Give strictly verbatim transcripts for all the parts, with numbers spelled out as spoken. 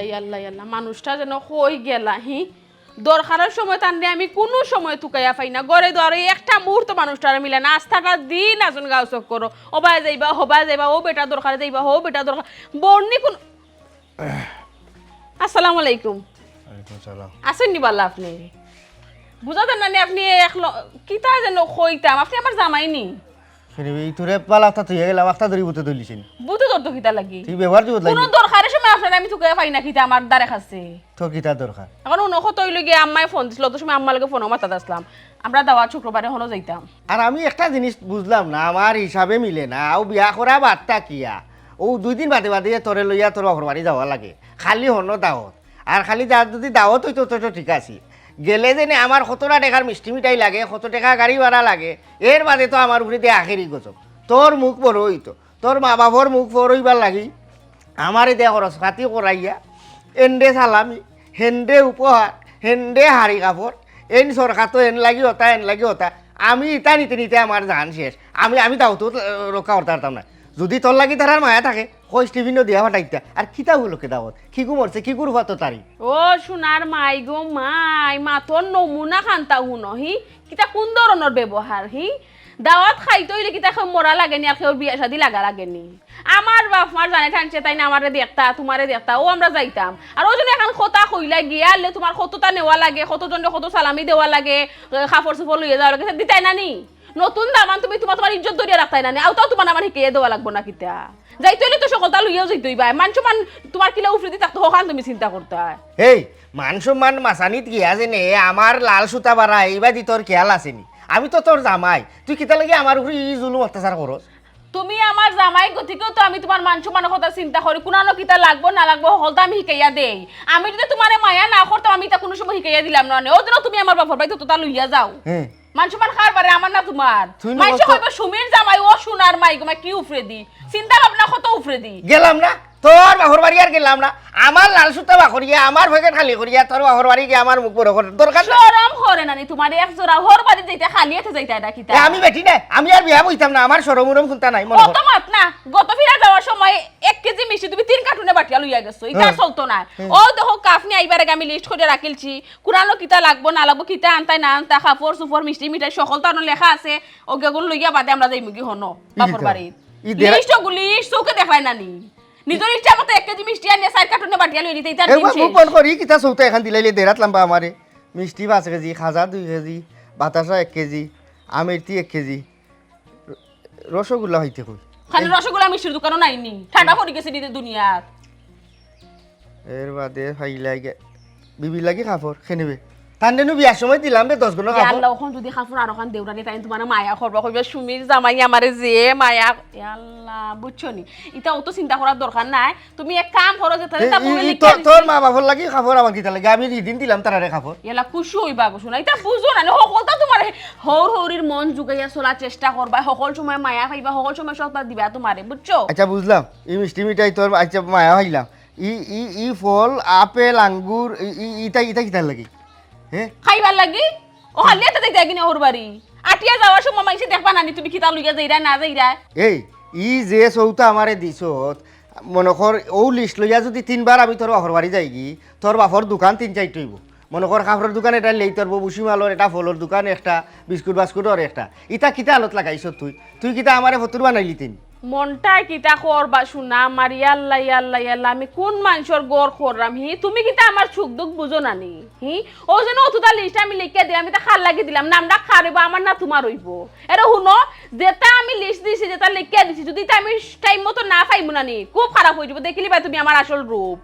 এই আল্লাহ, এই আল্লাহ, মানুষটা যেন কই গেলা, হি? দরকারর সময় তানরে আমি কুনু সময় তুকাইয়া পাই না। ঘরে দুয়ারে একটা মুহূর্ত মানুষটারে মিলে না। আস্তাটা দিন আছইন গাঁও চক্করো। ওবায় যাইবা, হবায় যাইবা, অউ বেটার দরকারে যাইবা, হউ বেটার দরকার। বর্ণি কুন-, আসসালামু আলাইকুম। ওয়ালাইকুম সালাম। আছইন নি ভালা আপনি? বুঝা যার না নি আপনি এক ল-, কিতা যেন কইতাম, আপনি আমার জামাই নি? ফিরিবি, ইতুরে পালা আখতা থইয়া গেলাম, আখতা ধরি বুতে ধরলিছেন। বুতে ধরতো কিতা লাগি? তুই ব্যবহার জুবত লাগি। কুনু দরকারর সময় আপনারে আমি তুকাইয়া পাই না কিতা আমার দ্বারে কাছে। তো কিতা দরকার? এখন হুনো কত অইলো গিয়া আম্মায় ফোন দিছিল, অত সময় আম্মার লগে ফোনো মাতাত আছলাম। আমরা দাওয়াত শুক্রবারে হনো যাইতাম। আর আমি একটা জিনিস বুঝলাম না, আমার হিসাবে মিলে না। অউ বিয়া করা বাদ থাকিয়া, অউ দুই দিন বাদে বাদে তোরে লইয়া তোর বাপর বাড়ি যাওয়া লাগে, খালি হনো দাওয়াত। আর খালি যা যদি দাওয়াত অইতো তো, তো ঠিক আছে। গেলে যেনে আমার কতটা টেকার মিষ্টি মিঠাই লাগে, কত টেকা গাড়ি ভাড়া লাগে, এর বাদে তো আমার উপরে দিয়া আখেরি গজব। তোর মুখ বড় অইতো, তোর মা বাপর মুখ বড় অইবার লাগি আমারে দিয়া খরচ পাতি করাইয়া, এন্ডে সালামি, হেন্ডে উপহার, হেন্ডে হাড়ি কাপড়, এন সরকার তো এন লাগি হতা, এন লাগি হতা। আমি ইতা নিতে নিতে আমার জান শেষ। আমি, আমি দাওয়াত রক্ষা করতাম পারতাম না। যদি তোর লাগি তারার মায়া থাকে, কইস টিফিনও দিয়া ফাটাইতা। আর কিতা হলো কে দাওয়াত? কিগু মরছে, কিগুর ফাতো তারি? ও সোনার মাই গো মাই, মাতর নমুনা খান্তা হুনো, হি? কিতা কুন ধরনর ব্যবহার, হি? দাওয়াত খাইতে অইলে কিতা কেউ মরা লাগে নি, আর কেউর বিয়া শাদি লাগা লাগে নি? আমার বাপ মার জানে টানছে, তাইন আমারে দেখতা, তুমারে দেখতা, অউ আমরা যাইতাম। আর অউ জন্য এখন কথা কইলা গিয়া, আলে তুমার কততা নেওয়া লাগে, কতজনরে কত সালামি দেওয়া লাগে, এ, কাপড় চোপড় লইয়া যাওয়া লাগে, দিতায় না নি? নতুন দামান তুমি তুমার, তুমার ইজ্জত ধরিয়া রাখতায় না নি? অউতাও তুমার আমার হিকাইয়া দেওয়া লাগবো না কিতা? যাইতে অইলে তো হকলতা লইয়াউ যাইতে অইবা। মান সম্মান তুমার কিলা উফরেদি থাকতো, হখান তুমি চিন্তা করতায়। এই, মান সম্মান মাছানিত গিয়া যেনে আমার লাল সুতা বাড়া, ইবাদি তোর খেয়াল আছে নি? আমি তো তোর জামাই, তুই কিতা লাগি আমার উপরে ই জুলুম অত্যাচার করস? তুমি আমার জামাই, গতিকেউ তো আমি তুমার মান সম্মানর কথা চিন্তা করি, কুনানো কিতা লাগবো না লাগবো, হকলতা আমি হিকাইয়া দেই। আমি যদি তুমারে মায়া না করতাম, আমি ইতা কুনু সময় হিকাইয়া দিলাম না নে। অউ জন্য তুমি আমার বাপর বাড়িত অততা লইয়া যাও। হ্যাঁ। মান সম্মান কার বাড়ে, আমার না তুমার? তুই না মাইনষে কত কইবো, "সুমির জামাই, ও সোনার মাই গো মাই, কি উফরেদি?" চিন্তা ভাবনা কত উফরেদি। গেলাম না, তোর বাপর বাড়ি আর গেলাম না। আমার লাল সুতা বার করিয়া, আমার পকেট খালি করিয়া, তোর বাপর বাড়ি গিয়া আমার মুখ বড় করার দরকার নাই। শরম করে না নি তুমার এক জোড়া? হউর বাড়িত যাইতে খালি আতে যাইতায় না কিতা? এ, আমি বেটি না, আমি আর বিয়া বইতাম না, আমার শরম উরম কুন্তা নাই, মনো কর। কত মাত না, গত ফিরা যাওয়ার সময় এক কেজি মিষ্টি তুমি তিন কার্টুনে বাটিয়া লইয়া গেছো, ইতা হ্যাঁ। চলতো না। হ্যাঁ। অউ দেখো, কাফনি আইবার আগে আমি লিস্ট করিয়া রাখিলছি, কুনানো কিতা লাগবো না লাগবো, কিতা আনতায় না আনতায়, কাপড় চোপড়, মিষ্টি মিঠাই, হকলতা অনো লেখা আছে। অউ গেগুন লইয়া বাদে আমরা যাইমুগি হনো, ই বাপর কিতা? বাড়িত। ই দেরা- লিস্ট অগু লিস্ট, চউখে দেখরায় না নি? নিজর ইচ্ছা মতো এক কেজি মিষ্টি আনিয়া চাইর কার্টুনে বাটিয়া লইয়া নিতে, ইতার দিন একবার মুখ শেষ। বন্ধ করি, কিতা চউতা এখান দিলাইলে দেরাত লাম্বা আমারে। মিষ্টি পাঁচ কেজি, খাজা দুই কেজি, বাতাসা এক কেজি, আমেরতি এক কেজি, র-, রসগোল্লা হইতে কই। খালি রসগোল্লা মিষ্টির দোকানও নাই নি? ঠান্ডা পড়ি গেছে নি দুনিয়াত। এর বাদে ফাইলাই গে-, বিবির লাগি কাপড়, খেনিবে। তানরে নু বিয়ার সময় দিলাম বে দশ গুণ ইয়া কাপড়। আল্লাহ, অখন যদি কাপড় আরোখান দেউরানি তাইন তুমারে মায়া করবা, কইবা, "সুমির জামাই আমারে যে মায়া।" ইয়া আল্লাহ, বুঝছো নি? ইতা অত চিন্তা করার দরকার নাই। তুমি এক কাম করো, যে তাহলে এই, তা এই, বউয়ে এই, লিখিয়া তোর, দিছি। তোর মা বাপর লাগি কাপড় আমার কিতা লাগে? আমি হিদিন দিলাম তারারে কাপড়। ইয়ালা খুশি অইবা গো সোনা, ইতা বুঝো না নি? হকলতা তুমারে হউর হউরির মন জুগাইয়া চলার চেষ্টা করবা, হকল সময় মায়া পাইবা, হকল সময় সৎ পথ দিবা তুমারে, বুঝছো? আচ্ছা, বুঝলাম, ই মিষ্টি মিঠাই তোর, আচ্ছা, মায়া পাইলাম। ই, ই, ই ফল, আপেল, আঙ্গুর, ই, ই, ইতা, ইতা কিতার লাগি? হে? খাইবার লাগি? ও খালি এতা যাইতায় কিনা হউর বাড়ি? আটিয়া যাওয়ার সময় মাইনষে দেখবা না নি তুমি কিতা লইয়া যাইরায় না যাইরায়? এই, ই যে চউতা আমারে দিছত, মনো কর, অউ লিস্ট লইয়া যদি তিনবার আমি তোর বাপর বাড়ি যাইগি, তোর বাপর দোকান তিন চাইরটা অইবো। মনো কর, কাপড়র দোকান এটা লেই তোর বউ, ভুসিমালর এটা, ফলর দোকান একটা, বিস্কুট বাস্কুটর একটা। ইতা কিতা আলত লাগাইছত তুই? তুই কিতা আমারে ফতুর বানাইলি তিন? মনটায় কিতা করবা সোনা আমার, ইয়াল্লা, ইয়াল্লা, ইয়াল্লা, আমি কুন মানষর ঘর কররাম, হি? তুমি কিতা আমার সুখ দুখ বুঝো না নি, হি? অউ জন্য অততা লিস্ট আমি লেখিয়া দিলাম, ইতা কার লাগি দিলাম, নামটা কার অইবো, আমার না তুমার অইবো? এরে হুনো, যেতা আমি লিস্ট দিছি, যেতা লেখিয়া দিছি, যদি ইতা আমি টাইম মতো না পাইমু না নি, খুব খারাপ অইযিবো, দেখিলিবায় তুমি আমার আসল রূপ।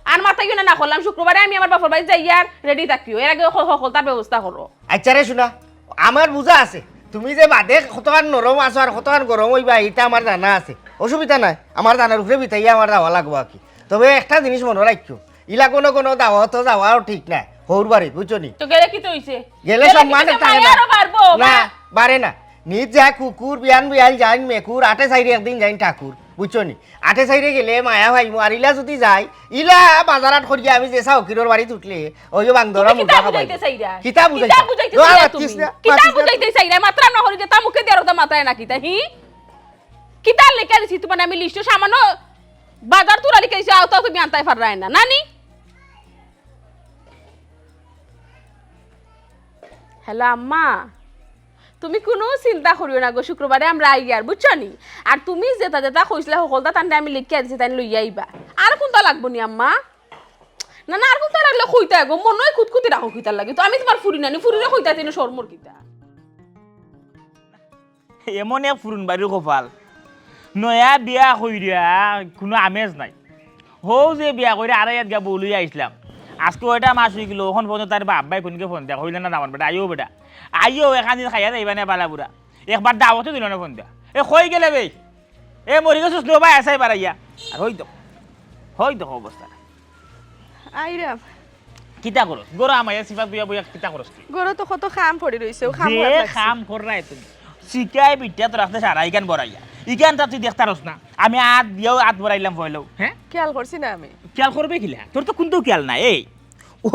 আর মাতাইও না, না করলাম, শুক্রবারে আমি আমার বাপর বাড়ি যাইয়ার, রেডি থাকিও, এর আগে হ-, হকলতার ব্যবস্থা করো। আচ্ছা রে সোনা, আমার বুঝা আছে, তুমি যে বাদে কতখান নরম আছো আর কতখান গরম অইবা, ইতা আমার জানা আছে। অসুবিধা নাই, আমার জানার উপরে বিতাইয়া আমার যাওয়া লাগবো আর কি। তবে একটা জিনিস মনো রাখিও, ইলা কুনু কুনু দাওয়াতো যাওয়াও ঠিক নায়, হউর বাড়িত, বুঝছো নি? তো গেলে কিতা অইছে? গেলে গেলে সম্মান কিতা থাকে মায়া না। আরো বাড়বো? না, বাড়ে না। নিজ যায় কুকুর, বিয়ান বিয়াইল যাইন মেকুর, আটে চাইরে একদিন যাইন ঠাকুর, বুঝছো নি? আটে চাইরে গেলে মায়া পাইমু, আর ইলা যদি যাই, ইলা বাজার হাট করিয়া আমি যে চাউকিরর বাড়িত উঠলে, অউ যে বান্দরর তুমি কিতা মুরগা খাবাই। বুঝাইতে চাইরায়? কিতা বুঝাইতে? কিতা বুঝাইতে ও, চাইরায় মাতিস তুমি? না, কিতা মাতিস না। বুঝাইতে চাইরায়? মাতরাম না করি যে তা মুখে দিয়া রক্ত মাতায় না কিতা, হি? কিতার লেখিয়া দিছি তুমারে আমি লিস্টো সামান্য বাজার তুরা লেখিয়া দিছি, অউতাও তুমি আনতায় পাররায় না, না নি? হ্যালো আম্মা, তুমি কুনু চিন্তা করিও না গো, শুক্রবারে আমরা আইয়ার, বুঝছো নি? আর তুমি যেতা যেতা কইছলা হকলতা তানরে আমি লিখিয়া দিছি, তাইন লইয়া আইবা। আর কুনতা লাগবো নি আম্মা? না না, আর কুনতা লাগলে কইতায় গো, মনয় কুতকুতি রাখো কিতার লাগি? তো আমি তুমার ফুরি নানি, ফুরিরে কইতায় তেনে শরমর কিতা? এমন এক ফুরুন বাড়ির কপাল, নয়া বিয়া কইরা কুনু আমেজ নাই। হউ যে বিয়া কইরা আড়াইয়াত গিয়া বউ লইয়া আইছলাম, আজকে অয়টা মাস অইগেলো, অখন পর্যন্ত তার বাপ ভাই ফোনকে ফোন দেয়, কইলে না দামান বেটা, আইও বেটা, আইও, এখান দিন খাইয়া যাইবা না বালা বুড়া, একবার দাওয়াতও দিল না ফোন দেয়। এ কই গেলে বে? এ মরি গেছস নি ও ভাই, আসাই বাড়াইয়া। আর হই দেখো, হই দেখো অবস্থা। আইরাম। কিতা করস? গরো আমায় সিফাত বইয়া বইয়া কিতা করস তুই? গরো তো কত কাম পড়ি রইছে, ও কাম যে করার লাগছে। কাম কররায় তুমি। শিকায় বিটিয়া তোর আসতে সারা ইখান বড়াইয়া। ইখানটা তুই দেখতারস না। আমি আত দিয়াও আত বড়াইলাম ফয়লাও। হ্যাঁ? খেয়াল করছি না আমি। খেয়াল করবে কিলা? তোর তো কুনতাউ খেয়াল নাই। এই,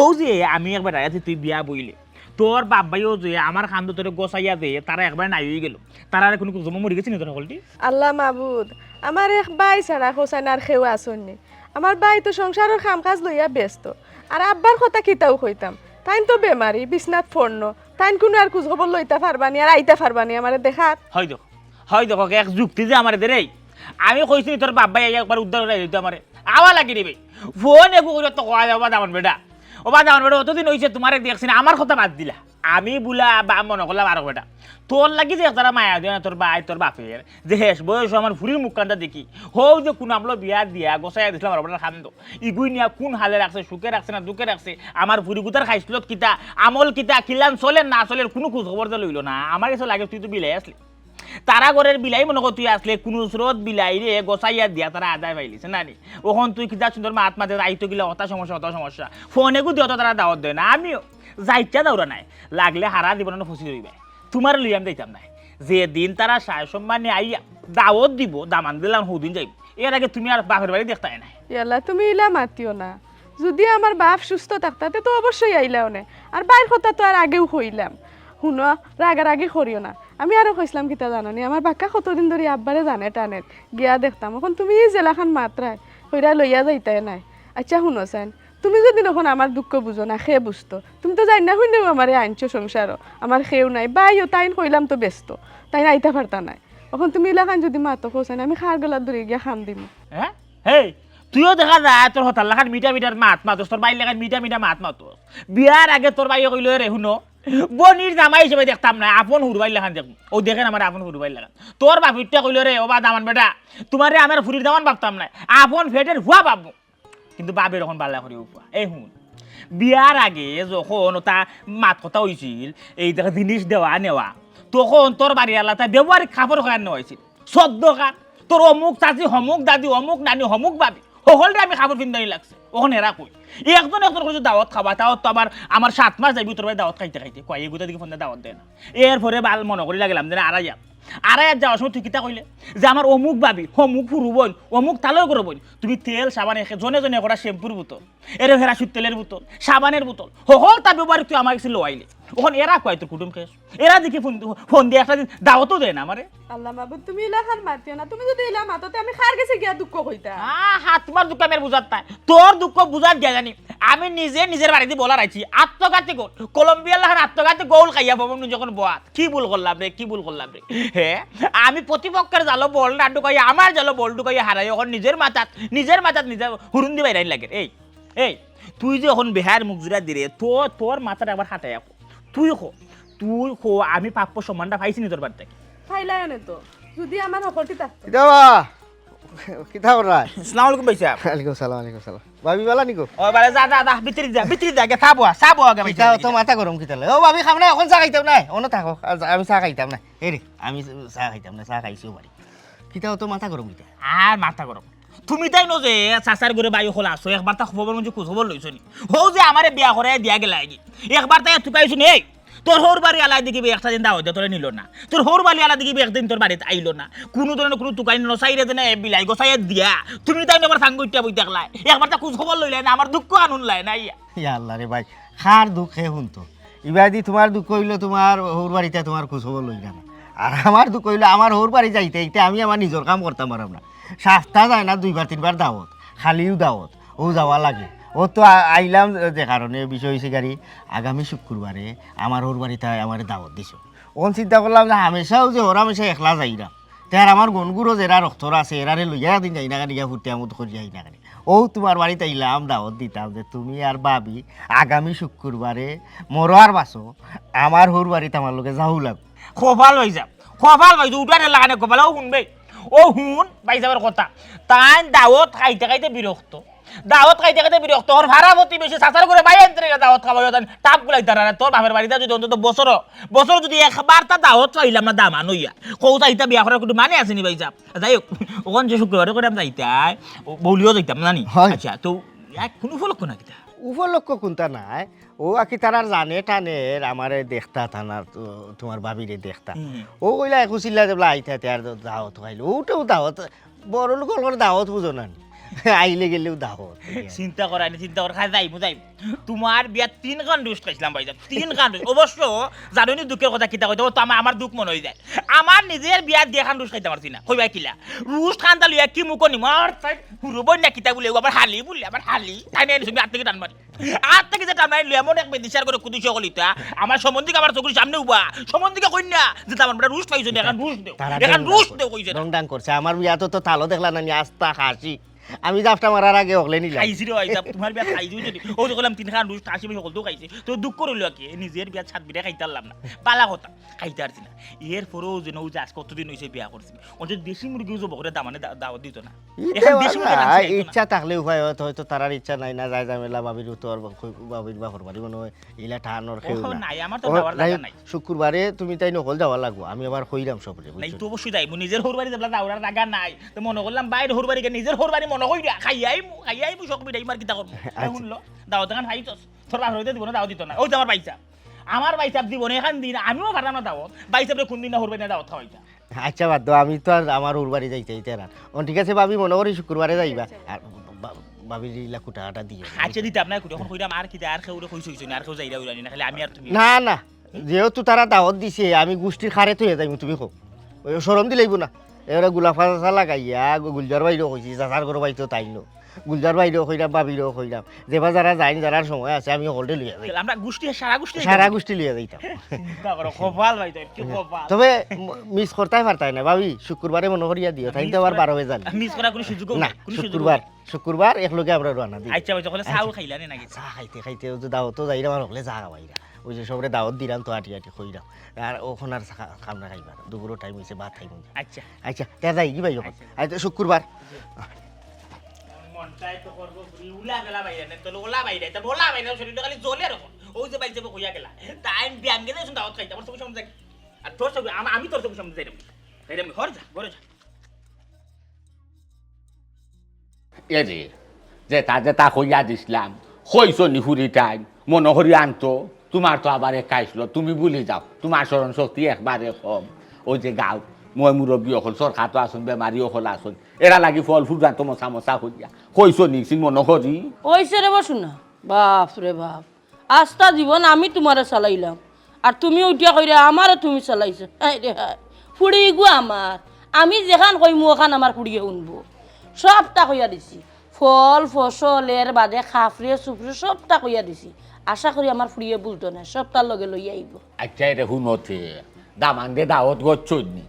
ও যে আমি একবার রায়াতে তুই বিয়া বইলে। তোর বাপ ভাইও যে আমার কান্দো তোরে গোসাইয়া দে, তারা একবার নাই অইগেলো। তারা আর কুনু জন্ম মরি গেছে নি তোর হকলটি? আল্লাহ মাবুদ, আমার এক ভাই ছাড়া হোসেন আর কেউ আছইন নি। আমার ভাই তো সংসারর কাম কাজ লইয়া ব্যস্ত। আর আব্বার কথা কিতাও কইতাম, তাইন তো বেমারি, বিছনাত ফড়নো, তাইন কুনু আর খুজ খবর লইতা পারবা নি, আর আইতা পারবা নি আমারে দেখাত। হয় দেখো, হয় দেখো, এক যুক্তি যে আমারে দেরেই। আমি কইছি নি তোর বাপ ভাই আইয়া একবার উদ্ধার করি দিতো আমারে। আওয়া লাগি রে ভাই। ফোন এগু করি তো কওয়া যাও, ওবা দামান বেটা। ওবা দামান বেটা, অতদিন অইছে তুমারে দেখছি না, আমার কথা বাদ দিলা। আমি বুলা বা মনো করলাম আরো বেটা। তোর লাগি যে একতারা মায়া দেয় না তোর ভাই, তোর বাপের, যে হেষ বয়স আমার ফুরির মুখখানটা দেখি, হউ যে কুনু আমলো বিয়া দিয়া, গোসাইয়া দিছলাম আর বেটার কান্দো। ইগুই নিয়া কুন হালে রাখছে, সুখে রাখছে না দুঃখে রাখছে, আমার ফুরি গুতার খাইছলত কিতা, আমল কিতা, কিলান চলের না চলের, কুনু খুজ খবর তো লইলো না। আমার গেছে লাগে তুই তো বিলাই আছলি। তারা ঘরের বিলাই মনো কর তুই আছলে, কুনু স্রোত বিলাইরে গোসাইয়া দিয়া তারা আদায় পাইলিছে না নি? অখন তুই কিতা সুন্দর মাত মাতে, আইতো গিলা অতা সমস্যা, অতা সমস্যা। ফোন এগু দিও তো তারা দাওয়াত দেয় না, আমিও যাইতা দাওরা নাই। লাগলে হারা জীবন অনো ফসি রইবায়। তুমারে লইয়া আমি যাইতাম নায়। যেদিন তারা সায় সম্মানে আইয়া দাওয়াত দিবো, দামান দিলাম হউদিন যাইমু। এর আগে তুমি আর বাপের বাড়ি দেখতায় নায়। ইয়াল্লা, তুমি ইলা মাতিও না। যুদি আমার বাপ সুস্থ থাকতা, তে তো অবশ্যই আইলা অনে। আর ভাইর কথা তো আর আগেও কইলাম। হুনো, রাগারাগি করিও না। আমি আরো কইছলাম কিতা জানো নি? আমার বাক্কা কতদিন ধরি আব্বারে জানে টানের। গিয়া দেখতাম। অখন তুমি ই যেলাখান মাতরায়, কইরা লইয়া যাইতায় নায়। আইচ্ছা, হুনো চাইন, তুমি যুদি অখন আমার দুঃখ বুঝো না, কে বুঝতো? তুমি তো জাইন্না হুইন্নাউ আমারে আনছো সংসারো, আমার কেউ নাই, ভাইও তাইন কইলাম তো ব্যস্ত, তাইন আইতা পারতা নায়। অখন তুমি ইলাখান যুদি মাতো কও চাইন, আমি কার গলাত ধরি গিয়া কান্দিমু। হ্যাঁ? হেই, তুইও দেখা যায় তোর হতার লাখান মিঠা মিঠার মাত মাতস, তোর ভাইর লাখান মিঠা মিঠা মাত মাতস। বিয়ার আগে তোর ভাইয়ে কইলো, "রে হুনো, বইনর জামাই হিসাবে দেখতাম নায়, আপন হুরু ভাইর লাখান দেখমু।" অউ দেখেন আমার আপন হুরু ভাইর লাখান। তোর বাফ ইটা কইলো, "রে, ওবা দামান বেটা, তুমারে আমার ফুরির দামান ভাবতাম নায়, আপন পেটের ফুয়া ভাবমু।" কিন্তু বাফে অখন বালা করি উফা। এই হুন, বিয়ার আগে যখন অতা মাত কথা অইছিল, এই দেখা জিনিস দেওয়া নেওয়া, তখন তোর বাড়ির আলাদা ব্যবহারিক কাপড় কয়ার নেওয়া অইছিল। সদ্যকার তোর অমুক চাচি, হমুক দাদি, অমুক নানি, হমুক ভাবি, হকলরে আমি কাপড় ফিন্দানি লাগছে। অখন এরা কই? একজন একজন করি দাওয়াত খাবা, তাও তো আমার, আমার সাত মাস যাইবো তোর বাড়ি দাওয়াত খাইতে খাইতে। কয়, এগুতা দেখি ফোন দাওয়াত দেয় না। এরপরে বাল মনো করি লাগলাম যে না, আড়াইয়াত। আড়াইয়াত যাওয়ার সময় তুই কিতা কইলে? যে আমার অমুক ভাবি, হমুক হুরু বইন, অমুক তালই করো বইন, তুমি তেল সাবান একে জনে জনে করা শ্যাম্পুর বোতল, এরে ফেরাসুর তেলের বোতল, সাবানের বোতল, হকলতা ব্যবহারিক তুই আমার গেছে লওয়াইলে। অখন এরা কয় তোর কুটুম শেষ। এরা দেখি ফোন, ফোন দিয়া একটা দিন দাওয়াতও দেয় না আমারে। আল্লাহ মাবুদ, তুমি ইলাখান মাতিও না। তুমি যুদি ইলা মাতো, তে আমি কার গেছে গিয়া দুঃখ কইতাম? আহা, তুমার দুঃখ আমি আর বুঝার তাই। তোর দুঃখ বুঝার গিয়া জানি। আমি নিজে নিজের বাড়িদি বলা রাখছি। আত্মঘাতী গোল। কলম্বিয়ার লাখান আত্মঘাতী গোল খাইয়া বাবা নুন যখন বয়াত। কি ভুল করলাম রে, কি ভুল করলাম রে? হে? আমি প্রতিপক্ষের জালো বল না ঢুকাইয়া, আমার জালো বল ঢুকাইয়া হারাই। অখন নিজের মাথাত, নিজের মাথাত নিজে হুরুন্দি বাইরাইন লাগে। এই, এই, তুই যে অখন বেহার মুখ জুড়া দিরে, তো-, তোর মাথাটা একবার হাঁটাইয়া কো। তুই কো, তুই কো, আমি প্রাপ্য সম্মানটা পাইছি নি তোর বাড়ি থাকি? পাইলায় অনে তো, যুদি আমার হকলটি থাকতো। কিতা বা? কিতা কররায়? আসসালামু আলাইকুম ভাইসাব। ওয়ালাইকুম সালাম, ওয়ালাইকুম সালাম। ভাবি বালা নিকো? ও বালা, যা, যা, যা, ভিতরে যা, ভিতরে যা, গিয়া চা বওয়া, চা বওয়া, গিয়া ভিতরে কিতা যা, অত ভিতরে যা। মাথা গরম কিতা লাগে? ও ভাবি, খাও না, অখন চা খাইতাম না, অনো থাকো। আজ আমি চা খাইতাম না। এই রে, আমি চা খাইতাম না, চা খাইছি ও বাড়ি। কিতা অত মাথা গরম কিতা? আর মাথা গরম। তুমি তাইন যে চাচার ঘরে ভাই অকল আছো, একবারতা খবর মঞ্জু খোঁজ খবর লইছো নি? হউ যে আমারে বিয়া করাইয়া দিয়া গেলায়গি, একবারতা তুকাইছো নি? এই, তোর হউর বাড়ি আলায় দেখিবে একটা দিন দাওয়াত দিয়া তোরে নিলো না, তোর হউর বাড়ি আলায় দেখিবে একদিন তোর বাড়িত আইলো না, কুনু ধরনের কুনু তুকাই নসাইরে দেনা এ বিলাই গোসাইয়া দিয়া, তুমি তাইন আমার সাঙ্গ ইটা বই দেখলায়, একবারতা খোঁজ খবর লইলায় না, আমার দুঃখ আন হুনলায় না ইয়া। ইয়া আল্লাহ রে ভাই, কার দুঃখ হে হুনতো? ইবাদি তুমার দুঃখ অইলো তুমার হউর বাড়িত তুমার খোঁজ খবর লইলা না। আর আমার দুঃখ অইলো আমার হউর বাড়ি যাইতে যাইতে আমি আমার নিজর কাম করতাম পাররাম না। সাপ্তা যায় না দুইবার তিনবার দাওয়াত, খালিউ দাওয়াত, অউ যাওয়া লাগে। ও তো আ-, আইলাম যে কারণে, বিষয় অইছে গাড়ি, আগামী শুক্রবারে আমার হউর বাড়িত আমারে দাওত দিছে। অখন চিন্তা করলাম যে হামেশাউ যে হউর হামেশা একলা যাইরাম, তে আর আমার গনগুরো যেরা রক্তর আছে, এরারে লইয়া একদিন যাই না কেনে, গিয়া ফুর্তি আমোদ করি যাই না কেনে। ও তুমার বাড়িত আইলাম, দাওত দিতাম যে তুমি আর ভাবি আগামী শুক্রবারে মরো আর বাঁচো, আমার হউর বাড়িত আমার লগে যাও লাগবো। কপাল ভাইসাব, কপাল ভাইসাব, উঠার লাগানে কপাল। ও হুনবে, ও হুন ভাইসাবর কথা। তাইন দাওত খাইতে খাইতে বিরক্ত, দাওত খাইতে খাইতে বিরক্ত। ওর ভাড়া প্রতিবেশী চাচার ঘরে ভাই আনতে রেখে দাওত খাওয়াই, তান টাপ গুলাইতারা না। তোর বাপের বাড়িত যদি অন্তত বছর, বছর যদি একবার তা দাওত পাইলাম না দামান অইয়া, কও চাইতা বিয়া করার কুনু মানে আছে নি ভাইসাব? যাই হোক, অখন যে শুক্রবারে কইরাম যাইতায়, ও বউলিও যাইতাম না নি? হয়। আচ্ছা, তো এক কুনু উপলক্ষ না কিতা? উপলক্ষ কুনতা নাই, ও আর কি তারার জানে টানের আমারে দেখতা থানা, তো, তুমার ভাবিরে দেখতা। হুম। ও কইলা, "একুশিল্লা যেবলা আইতা, তে আর দাওত খাইলো।" ওটাও দাওত, বড় লোকর দাওত বুঝো না নি? আইলে গেলেও দাওত। চিন্তা করা নি, চিন্তা করা, খাই যাইমু, যাইমু। তুমার বিয়াত তিনখান রুশ খাইছিলাম ভাইসাব, তিনখান রুশ। অবশ্য, জানো নি দুঃখর কথা কিতা কইতাম, ও তো আমার, আমার দুঃখ মনো অইযায়। আমার নিজর বিয়াত দুইখান রুশ খাইতাম পারছি না, কইবায় কিলা? রুশ খানতা লইয়া কি মুখো নিমু? আর তাই হুরু বইন না কিতা বুলে, ও আবার হালি বুলে, আবার হালি। তাই নিয়া তুমি আত থাকি টান মারি। আত থাকি যে টান মারি লইয়া মনে এক বেদিশার করে কুদুশি অকল ইতা। আমার সম্বন্ধীক আমার চকুর সামনে উবা। সম্বন্ধীকে কইন না যে, "তামার বেটা রুশ পাইছো না, এখান রুশ দেও। তারা এখান ঢং রুশ ঢং দেও," কইছে না। ঢং ঢং করছে। আমার বিয়াত তো তালো দেখলা না নি, আস্তা খাসি। আমি জাফটা মারার আগে অকলে নিলাম। খাইছি রে ভাই, জাফ, তুমার বিয়াত খাইছি, বুঝছো নি? ও যে কইলাম তিনখান রুশ, খাসি, আমি হকলতাউ খাইছি। তো দুঃখ করিল আর কি, নিজর বিয়াত সাত বিটা খাইতাম পারলাম না। বালা কথা, খাইতে পারছি না। এর পরেও যেন ওই যে আজ কতদিন অইছে বিয়া করছি। অন্তত দেশি মুরগিও জবো করে দামানে দা-, দাওত দিত না। ইতে এখন দেশি মুরগি বালা, রানছে, খাইতো না। ইচ্ছা থাকলে উপায় অয়, হয়তো তারার ইচ্ছা নাই না, যায় ঝামেলা, ভাবির তো আর বাফ-, ভাবির বাফর বাড়ি মনো অয়, ইলা টানর কেউ ও, না। নাই, আমার তো ও, যাওয়ার যাই জাগা হোক, নাই। শুক্রবারে তুমি তাইন অকল যাওয়া লাগবো, আমি আবার কইরাম সবরে, নাই, বুঝছো? তো অবশ্যই যাইমু, নিজর হউর বাড়ি যেবলা যাওয়ার জাগা নাই, তো মনো করলাম বাইর হউর বাড়ি গিয়া নিজর হউর বাড়ি মনো কইরা, খাইয়া আইমু, খাইয়া আইমু, সব মিটাইমু, আর কিতা করমু? আচ্ছা। হুনলো, দাওত এখান খাইছস, তোর বাফর বাড়িত দিব না, দাওত দিত না, ওই তো আমার ভাইসাব, আমার ভাইসাব জীবনে এখান দিন, আমিও পারতাম না দাওত, ভাইসাবরে কুনদিন না হউর বাড়ি না দাওত খাওয়াইতা। আচ্ছা, বাদ দেও, আমি তো আর আমার হউর বাড়ি যাইতে যাইতে আর। ও, ঠিক আছে, ভাবি, মনো করি শুক্রবারে যাইবা। আচ্ছা। আর বা-, ভাবির ইলা কুটা কাটা দিও। আচ্ছা, দিতাম না কুটা, অখন কইরাম আর কিতা, আর কেউরে কইছো, কইছো না, আর কেউ যাইরা উড়ানি না, খালি আমি আর তুমি। না, না, যেহেতু তারা দাওত দিছে, আমি গুষ্টির খারে থইয়া যাইমু, তুমি কও। ওই শরম দিলাইবো না। এবারে গুলাফা চাচা লাগাইয়া, গু-, গুলজার ভাইরেও কইছি, চাচার ঘরো ভাই তো তাইন। গুলজার ভাইরেও কইরাম, ভাবিরেও কইরাম। যেবা যারা যাইন, যারার সময় আছে, আমি হকলরে লইয়া যাই। তাহলে আমরা গুষ্টি, সারা গুষ্টি সারা যাইতাম। গুষ্টি লইয়া যাইতাম। চিন্তা করো, কপাল ভাই, তো কি কপাল। তবে ম-, মিস করতায় পারতায় না, ভাবি, শুক্রবারে মনো করিয়া দিও, তাইন তো আবার বারো বাজে যান। মিস করার কুনু সুযোগও না, নাই, কুনু সুযোগও শুক্রবার, নাই। শুক্রবার এক লগে আমরা রওনা দিই। আচ্ছা, ভাই, তাহলে চাও আচ্ছা। খাইলা নি নাকি? চা খাইতে খাইতে, ওই যে দাওতো যাইরাম আর হকলে চা খাওয়াইরা। ওই যে সবরে দাওত দিরাম তো আটি আটি কইরাম। আর অখন আর চা খা-, খাম না খাইবার। দুপুরর টাইম অইছে, ভাত খাইমু। আচ্ছা। আচ্ছা, তে যাই কি ভাই অখন? আচ্ছা। আচ্ছা, শুক্রবার। মনটাই তো করবো ঘুরি, উলা গেলা বাইরে, না তো ওলা বাইরে, তা বলা বাইরে, শরীরটা খালি জ্বলে এরকম। ওই যে বাইরে যাবো কইয়া গেলা। তাই আমি ব্যায়াম গেলে এখন দাওত খাইতে, আমার চোখের সামনে যাই। আর তোর চোখে, আমা-, আমি তোর চোখের সামনে যাই রে। এই রে, আমি ঘর যা, ঘরে যা। এ রে, যেতা যেতা কইয়া দিছলাম, কইছো নি ফুরি টাইম, মনো করি আনতো, তুমার তো আবার একাইছলো, তুমি ভুলি যাও, তুমার স্মরণ শক্তি একবারে কম। ওই যে গাঁও, ময় মুরব্বি অকল, সরকার তো আছইন, বেমারি অকল আছইন, এরা লাগি ফল ফুল জানতো মশা মশা করিয়া, কইছো নি, সিন মনো করি। ওইছে রে বসু না, বাপ রে বাপ। আস্তা জীবন আমি তুমারে চালাইলাম, আর তুমি উঠিয়া কইরে আমারে তুমি চালাইছো। হায় রে হায়, ফুড়ি ইগু আমার, আমি যেখান কইমু ওখান আমার ফুড়িয়ে হুনবো। সবটা কইয়া দিছি, ফল ফসল এর বাদে খাফরে সুফরে সবটা কইয়া দিছি। আশা করি আমার ফুড়িয়ে ভুলতো না, সবটার লগে লইয়া আইবো। আচ্ছা, এরে হুনো তে, দামান্দে দাওত করছইন নি?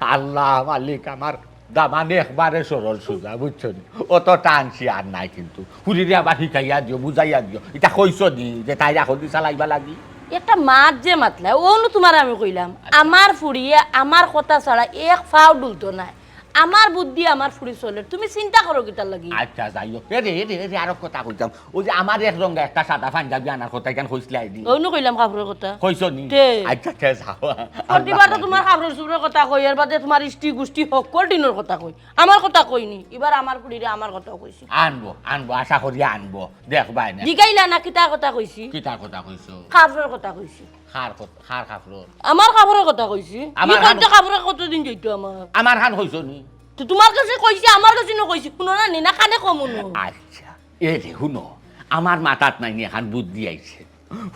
আল্লাহ মালিক, আমার দামান একবারে সরল সুজা, বুঝছো নি? অত টানছি আর নাই কিন্তু। ফুরিরে আবার হিকাইয়া দিও, বুঝাইয়া দিও। ইতা কইছো নি যে তাই এখন দি চালাইবা লাগি? একটা মাত যে মাতলা, অনো তুমারে আমি কইলাম, আচ্ছা। আমার ফুরিয়ে আমার কথা ছাড়া এক ফাও ডুলতো নায়। আমার বুদ্ধি আমার ফুরি চলের, তুমি চিন্তা করো কিতার লাগি? আচ্ছা, যাই হোক। এ রে, এ রে, এ রে, আরো কথা কইতাম। ওই যে আমার এক রঙা একটা সাদা পাঞ্জাবি আনার কথা, ইখান কইছলায় নি? অনো কইলাম কাপড়র কথা। কইছো নি? তে। আচ্ছা, তে যাও। প্রতিবার তো তুমার কাপড় চোপড়র কথা কই, এর বাদে তুমার ইষ্টি গুষ্টি হক্কল টিনর কথা কই। আমার কথা কই নি, ইবার আমার ফুরিরে আমার কথাও কইছি। আনবো, আনবো, আশা করি আনবো। দেখবায় না। জিগাইলা না কিতার কথা কইছি? কিতার কথা কইছো? কাপড়র কথা কইছি। কার কত-, কার কাপড়র? আমার কাপড়র কথা কইছি। আমার ই কান- কইতে কাপড়র কতদিন যাইতো আমার? আমার কান কইছো নি? তো তুমার গেছে কইছি, আমার গেছে নু কইছি, হুনো না নি, না কানে কম হুনো। আচ্ছা, এ রে হুনো, আমার মাথাত নাই নি, এখান বুদ্ধি আইছে,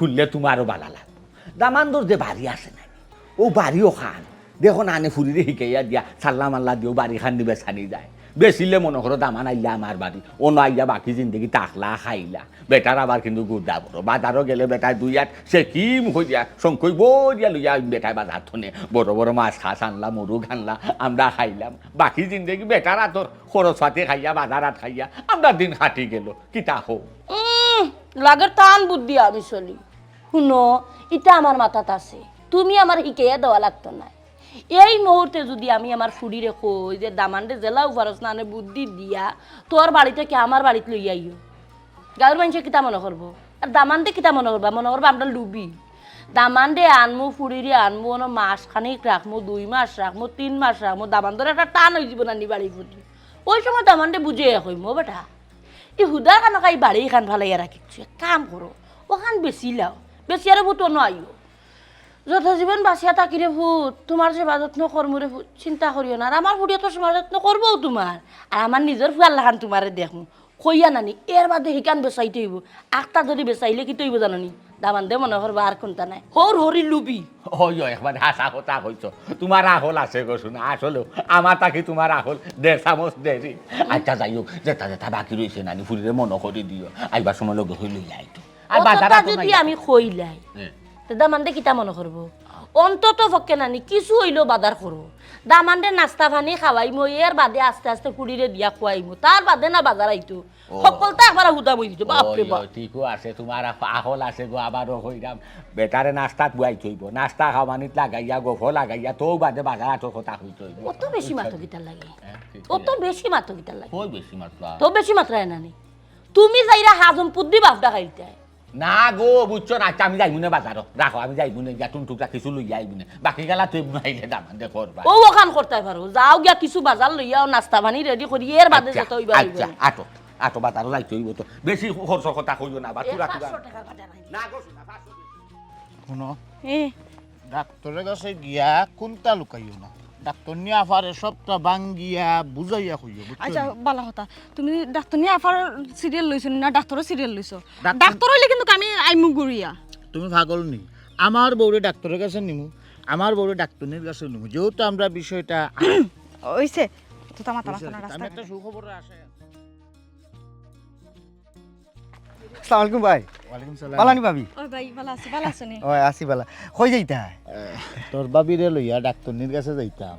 হুনলে তুমারও বালা লাগবো। দামান্দর যে বাড়ি আছে না নি, অউ বাড়ি অখান, দেখো না আনে ফুরিরে হিকাইয়া দিয়া, সাল্লা মাল্লা দিও, বাড়ি খান নিবে সানি যায়। বেচিলে মনো করো দামান আইলা আমার বাড়ি, অনো আইয়া বাকি জিন্দেগি থাকলা খাইলা। বেটার আবার কিন্তু গুদা বড়, বাজারো গেলে বেটায় দুই আত সেকিম করিয়া সংকই বরিয়া লইয়া বেটায় বাজার থনে বড় বড় মাছ খাস আনলা, মুরুগ আনলা, আমরা খাইলাম। বাকি জিন্দেগি বেটার আতর খরচ পাতি খাইয়া, বাজার আত খাইয়া আমরার দিন কাটি গেল। কিতা কও? উম, লাগের তান বুদ্ধি আমি চলি। হুনো, ইটা আমার মাথাত আছে, তুমি আমারে হিকাইয়া দেওয়া লাগতো নায়। এই মুহূর্তে যুদি আমি আমার ফুড়িরে কই যে দামান্দে যেলাউ পারস না নে বুদ্ধি দিয়া তোর বাড়ি থাকি আমার বাড়িত লইয়া আইও, গাউর মানষে কিতা মনো করবো? আর দামান্দে কিতা মনো করবা? মনো করবা আমরা লুবি। দামান্দে আনমু, ফুড়িরে আনমু, অনো মাস খানিক রাখমু, দুই মাস রাখমু, তিন মাস রাখমু, দামান্দর একটা টান অইযিবো না নি বাড়ির প্রতি। ওই সময় দামান্দে বুঝে কইমু, "ও বেটা, ই হুদা খানো খাই বাড়ি খান ফালাইয়া রাখিছো, এক কাম করো, অখান বেচিলাও, বেচিয়া রে পুত অনো আইও। যত জীবন বাঁচিয়া থাকি রে পুত, তুমার সেবা যত্ন করমু রে পুত, চিন্তা করিও না। আর আমার ফুড়িয়ে তো সেবা যত্ন করবো তুমার, আর আমার নিজর ফুয়ার লাখান তুমারে দেখমু।" কইয়া নানি, এর বাদে হিকান বেচাইতে অইবো। আখতা যুদি বেচাইলে কিতা অইবো জানো নি? দামান্দে মনো করবা আর কুন্তা নাই, হউর হরি লুবি। ওই, ওই, একবারে হাছা কথা কইছো। তুমার আখল আছে গো সোনা, আসলেউ আমার থাকি তুমার আখল দেড় চামচ দেরি। আচ্ছা, যাই হউক, যেতা যেতা বাকি রইছে নানি, ফুড়িরে মনো করি দিও, আইবার সময় লগে হই লইয়া আইতো। আর অততা বাজার আতো যুদি নাই। আমি কইলাই, হ্যাঁ। তে দামান্দে কিতা মনো করবো? অন্তত পক্ষে নানি কিছু অইলেও বাজার করবো। দামান্দে নাস্তা পানি খাওয়াইমু, এর বাদে আস্তে আস্তে ফুড়িরে দিয়া খুয়াইমু, তার বাদে না বাজার আইতো। ও। হকলতা একবারে হুদাম অইযিতো, বাপ রে ওই, বাপ। ওই, ঠিকও আছে, তুমার আখ-, আখল আছে গো, আবারও কইরাম, বেটারে নাস্তাত বওয়াইতে অইবো, নাস্তা খাওয়ানিত লাগাইয়া, গফ লাগাইয়া, তউ বাদে বাজার আতর কথা কইতে অইবো। অত বেশি মাতো কিতার লাগি? হ্যাঁ, ঠিক অত আছে। বেশি মাতো কিতার লাগি? কই বেশি মাতলা? তো বেশি মাতরায় নানি। তুমি যাইরা হাজম পুদ্দি বাপ ডাকাইলতায়। না গো, বুঝছো না? আচ্ছা, আমি যাইমু নে বাজারো। রাখো, আমি যাইমু নে, গিয়া টুনটুকটা কিছু লইয়া আইমু নে। বাকি গালা তুই আইলে দামান্দে করবা। ও, অখান করতায় পারো। যাও গিয়া কিছু বাজার লইয়া আও, নাস্তা পানি ready করি, এর বাদে আচ্ছা, যত অইবার অইবো। আচ্ছা, আটো, আটো, বাজারো যাইতে অইবো তো। বেশি খরচর কথা কইও না, বা এ, তুরা তুরা। পাঁচশো টেকার বাজার আইবো। না গো, সোনা, পাঁচশো টেকা। হুনো, এ। ডাক্তরর গেছে গিয়া কুন্তা লুকাইও না। ডাক্তরনি আফারে সবটা ভাঙ্গিয়া বুঝাইয়া কইও, বুঝছো আচ্ছা, নি? বালা কথা। তুমি ডাক্তরনি আফার serial লইছো নি, না ডাক্তরর serial লইছো? ডাক্তর ডাক্তর অইলে কিন্তু আমি আইমু ঘুরিয়া। তুমি পাগল নি? আমার বউরে ডাক্তরর গেছে নিমু, আমার বউরে ডাক্তরনির গেছে নিমু। যেহেতু আমরা বিষয়টা অইছে, তো তামা তামা বুঝছো নি? রাস্তা আমি একটা সুখবর আছে। আসসালামু আলাইকুম ভাই। ওয়ালাইকুম সালাম। বালা নি ভাবি? ও ভাই, বালা আছি, বালা আছো নি? ও, আছি বালা। কই যাইতা? এ, তোর ভাবিরে লইয়া ডাক্তরনির গেছে যাইতাম।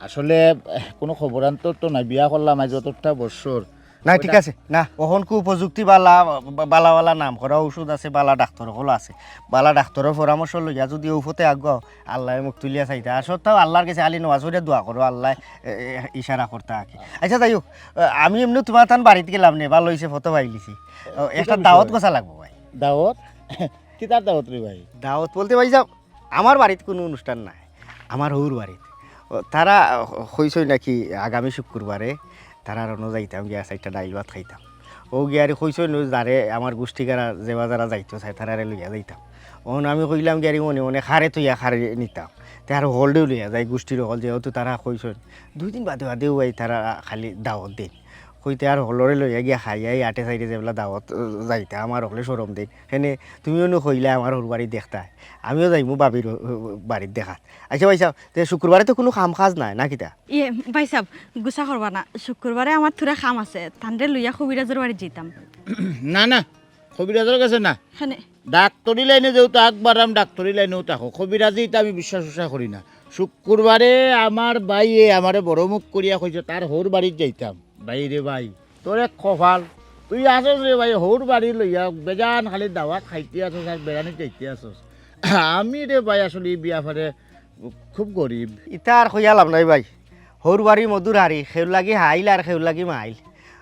আসলে, এ, কুনু খবরান্তর তো নাই, বিয়া করলাম আইজ অতটা বছর। না, ঠিক আছে। না, অখন কু প্রযুক্তি বালা, বা-, বালা বালা নাম করা ঔষধ আছে, বালা ডাক্তর অকল আছে। বালা ডাক্তরর পরামর্শ লইয়া যুদি অউ পথে আগুয়াও, আল্লায় মুখ তুলিয়া চাইতা। আর সত্ত্বেও আল্লার গেছে খালি নমাজ পড়িয়া দোয়া করো, আল্লায়, এ, এ, ইশারা করতা আর কি। আচ্ছা, যাই হউক, এ, আমি এমনে তুমার তান বাড়িত গেলাম নে, বালা অইছে, ফটো পাইলিছি। ও, কিতা একটা বিষয়? দাওয়াত গোছা লাগবো ভাই। দাওয়াত? কিতার দাওয়াত রে ভাই? দাওয়াত বলতে ভাইসাব, আমার বাড়িত কুনু অনুষ্ঠান নাই, আমার হউর বাড়িত। ও, তারা, আ, কইছইন নাকি আগামী শুক্রবারে তারার অনো যাইতাম, গিয়া চাইরটা ডাইল ভাত খাইতাম। অউ গিয়ারে কইছইন, অউ যারে আমার গুষ্টিগারা যেবা যারা যাইতো চায়, তারারে লইয়া যাইতাম। অখন আমি কইলাম গিয়ারে মনে মনে কারে থইয়া কারে নিতাম। তে আর হকলরেউ লইয়া যাই, গুষ্টির হকল, যেহেতু তারা কইছইন। দুই দিন বাদে বাদেউ আই তারা খালি দাওয়াত দেইন। কইতে আর হকলরে লইয়া গিয়া খাইয়া আটে সাইডে যেবলা দাওয়াত, আ, যাইতা, আমার হকলে শরম দেইন। হেনে তুমি অনো কইলায় আমার হউর বাড়ি দেখতায়, আমিও যাইমু ভাবির, আ, বাড়িত দেখাত। আচ্ছা ভাইসাব, তে শুক্রবারে তো কুনু কাম কাজ নাই, না কিতা? ইয়ে, ভাইসাব, গুসা করবা না। শুক্রবারে আমার থুড়া কাম আছে, তানরে লইয়া কবিরাজর বাড়িত যাইতাম। না, না, কবিরাজর গেছে না। কেনে? ডাক্তরি লাইনে যেহেতু আগ বাড়াম, ডাক্তরি লাইনেউ থাকো। কবিরাজি ইতা আমি বিশ্বাস উশ্বাস করি না। শুক্রবারে আমার ভাইয়ে আমারে বড় মুখ করিয়া কইছে, তার হউর বাড়িত যাইতাম। ভাই রে ভাই, তোর এক কপাল। তুই আছস রে ভাই, হউর বাড়ি লইয়া বেজান খালি দাওয়াত খাইতে আছস আর বেড়ানিত যাইতে আছস। আমি রে ভাই আসলে ই বিয়াপারে খুব গরিব। ইতা আর কইয়া লাভ নাই ভাই। হউর বাড়ি মধুর হাড়ি, কেউর লাগি হাইল আর কেউর লাগি মাইল।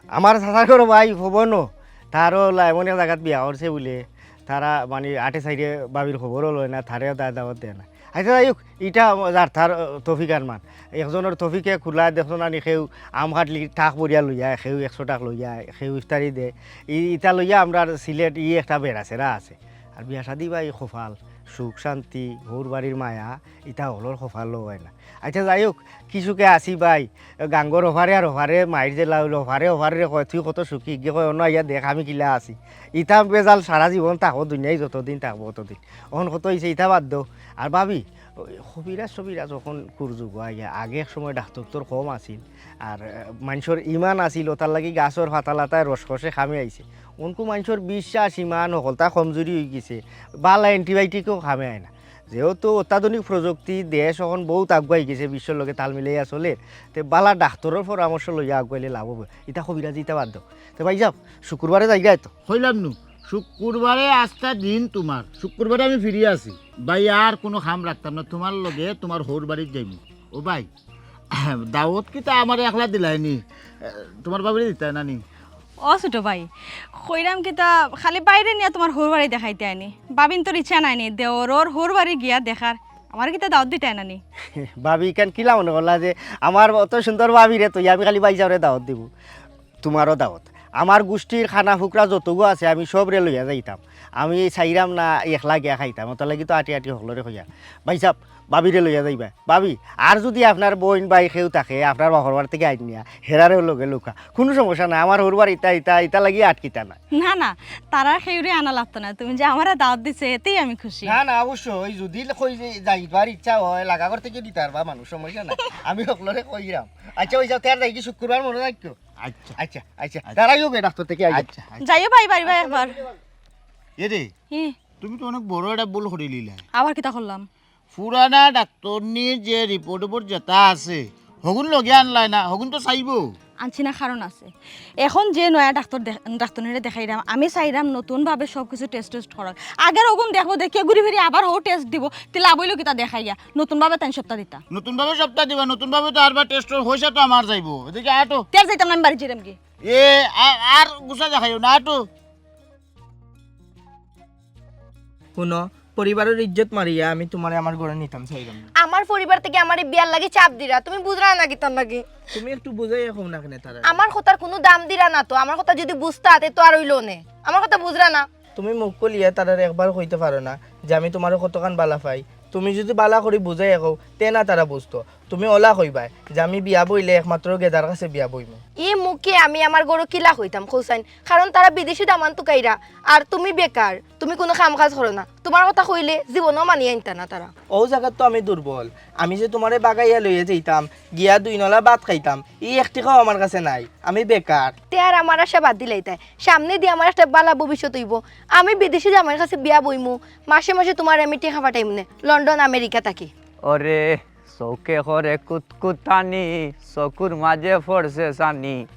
আমার চাচার ঘরর ভাই পবনও, তারও অলা এমন এক জাগাত বিয়া করছে বুলে, তারা মানে আটে সাইডে ভাবির খবরও লয় না, তারেও দায় দাওয়াত দেয় না। আচ্ছা, যাই হউক, ইটা যার তার, আহ, তৌফিক আরমান। একজনর তৌফিকে খুলা দেখছো না নি, কেউ আম কাটলি টাক ভরিয়া লইয়া, কেউ একশো টাক লইয়া, কেউ ইফতারি দেয়। ই-, ইতা লইয়া আমরার সিলেট ই একটা বেড়াছেড়া আছে। আর বিয়া শাদি বা ই কপাল, সুখ শান্তি, হউর বাড়ির মায়া, ইতা হকলর কপালো অয় না। আচ্ছা, যাই হউক, কি সুখে আছি ভাই, গাঙ্গর ওপারে আর ওপারে মাইর জেলা অইলো, ওপারে ওপারে রে কয়, "তুই কত সুখী?" ইগে কয়, "অনো আইয়া দেখ আমি কিলা আছি।" ইতা বেজাল সারা জীবন থাকো, দুনিয়ায় যতদিন থাকবো অতদিন। অখন কত অইছে, ইতা বাদ দেও। আর ভাবি, ওই কবিরাজ সবিরাজ অখন কুর যুগ অইয়া, আগে এক সময় ডাক্তর তোর কম আছিল, আর, আহ, মানষর ইমান আছিল, অতার লাগি গাছর পাতা লাতায় রস কষে কামে আইছে। অনকু মানষর বিশ্বাস, ইমান হকলতা কমজুরি অইগেছে, বালা antibiotic-ও কামে আয় না। যেহেতু অত্যাধুনিক প্রযুক্তি, দেশ অখন বউত আগুয়াই গেছে, বিশ্বর লগে তাল মিলাইয়া চলের, তে বালা ডাক্তরর পরামর্শ লইয়া আগুয়াইলে লাভ অইবো। ইতা কবিরাজি ইতা বাদ দেও। তে ভাইসাব, শুক্রবারে যাইগায় তো? কইলাম নু, শুক্রবারে আস্তা দিন তুমার, শুক্রবারে আমি free আছি। ভাই, আর কুনু কাম রাখতাম না, তুমার লগে তুমার হউর বাড়িত যাইমু। ও ভাই, দাওত কিতা আমারে একলা দিলায়নি, তুমার ভাবিরে দিতায় না নি? ও ছোট ভাই, কইরাম কিতা, খালি ভাইরে নিয়া তুমার হউর বাড়ি দেখাইতায় নি? ভাবিন্তর ইচ্ছা নাই নি দেওরর হউর বাড়ি গিয়া দেখার? আমারে কিতা দাওত দিতায় না নি? ভাবি, ইখান কিলা মনে করলা যে আমার অত সুন্দর ভাবিরে থইয়া আমি খালি ভাইসাবরে দাওত দিমু? তুমারও দাওত। আমার গুষ্টির খানা ফুকরা যতগু আছে, আমি সবরে লইয়া যাইতাম। আমি চাইরাম না একলা গিয়া খাইতাম, অতার লাগি তো আটি আটি হকলরে কইয়ার। ভাইসাব, ভাবিরে লইয়া যাইবা। ভাবি, আর যুদি আপনার বইন ভাই কেউ থাকে, আপনার বাপর বাড়ি থাকি আইন নিয়া, হেরারেও লগে লউক্কা, কুনু সমস্যা নাই। আমার হউর বাড়ি ইতা, ইতা, ইতা লাগি আটকিতা না। না, না, তারার কেউরে আনা লাগতো না। তুমি যে আমারে দাওত দিছো, এতেই আমি খুশি। না, না, অবশ্যই, যুদি কই যে যাইবার ইচ্ছা অয়, লাগা ঘর থাকি দিতায় পারবা মানুষ, সমস্যা নাই। আমি হকলরে কইরাম। আচ্ছা, ওই যাও, তেয়ার যাইগি শুক্রবার মনো রাখিও। আচ্ছা। আচ্ছা, আচ্ছা। আচ্ছা। তারাইও গে ডাক্তর থাকি আইয়া। আচ্ছা, আচ্ছা। যাইও ভাই, বাড়ি ভাই একবার। এ রে, হি। তুমি তো অনেক বড় একটা ভুল করিলিলায়। আবার কিতা করলাম? পুরানা ডাক্তরনির যে report-উপোর্ট যেতা আছে, হগুন লগে আনলায় না, হগুন তো চাইবো। আনছি না, কারণ আছে। এখন যে নয়া ডাক্তর দেখ-, ডাক্তরনিরে দেখাইরাম, আমি চাইরাম নতুনভাবে সব কিছু test টেস্ট করার। আগের অগুন দেখবো, দেখিয়া ঘুরি ফিরি আবার হউ test দিবো, তে লাভ অইলো কিতা দেখাইয়া? নতুনভাবে তাইন সবতা দিতা। নতুনভাবে সবতা দিবা, নতুনভাবে তো আরবার test-র পয়সা তো আমার যাইবো। এদিকে আটো। তে আর যাইতাম না, আমি বাড়ি যাইরাম গি। এ, আ-, আর গুছা দেখাইও না, আটো। হুনো, পরিবারর ইজ্জত মারিয়া আমি তুমারে আমার ঘরো নিতাম চাইরাম না। আমার পরিবার থাকি আমারে বিয়ার লাগি চাপ দিরা, তুমি বুঝরা না কিতার লাগি? তুমি একটু বুঝাইয়া কও না কেনে তারারে? আমার কথার কুনু দাম দিরা না তো, আমার কথা যুদি বুঝতা তে তো আর অইলো নে। আমার কথা বুঝরা না। তুমি মুখ খুলিয়া তারারে একবার কইতে পারো না যে আমি তুমারে কতখান বালা পাই? তুমি যুদি বালা করি বুঝাইয়া কও, তে না তারা বুঝতো। তুমি অলা কইবায় যে আমি বিয়া বইলে একমাত্র গেদার কাছে বিয়া বইমু। ই মুখে আমি আমার ঘরো কিলা কইতাম কও চাইন? কারণ তারা বিদেশি দামান তুকাইরা, আর তুমি বেকার, তুমি কুনু কাম কাজ করো না। তুমার কথা কইলে জীবনেও মানিয়া আনতা না তারা। অউ জাগাত তো আমি দুর্বল। আমি যে তুমারে বাগাইয়া লইয়া যাইতাম, গিয়া দুই নলা ভাত খাইতাম, ই এক টেকাও আমার কাছে নাই। আমি বেকার। তে আর আমার আশা বাদ দিলাইতায়। সামনেদি আমার একটা বালা ভবিষ্যৎ অইবো। আমি বিদেশি জামাইর কাছে বিয়া বইমু। মাসে মাসে তুমারে আমি টেকা পাঠাইমু নে, লন্ডন, আমেরিকা থাকি। ওরে, চউখে করে কুতকুতানি, চকুর মাঝে পড়ছে ছানি।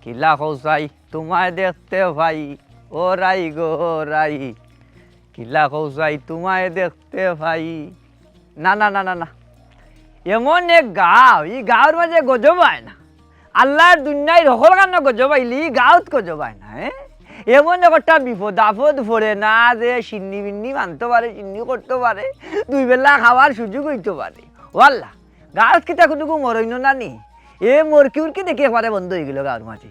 কিলা কও চাই তুমায় দেখতে পাই, ও রাই গো রাই। কিলা কও চাই তুমায় দেখতে পাই। না, না, না, না, না। এমন এক গাঁও, ই গাঁওর মাঝে গজব অয় না। আল্লার দুনিয়ার হকলখানো গজব আইলে ই গাঁওত গজব অয় না, হে? এমন একটা বিপদ আপদ পড়ে না যে শিন্নি বিন্নি বানতো পারে, শিন্নি করতো পারে, দুই বেলা খাওয়ার সুযোগ অইতো পারে। ও আল্লা, গাঁওত কিতা কুনুগু মরইন না নি? এ মরকি উরকি দেখি একবারে বন্ধ অইগেলো গাঁওর মাঝে।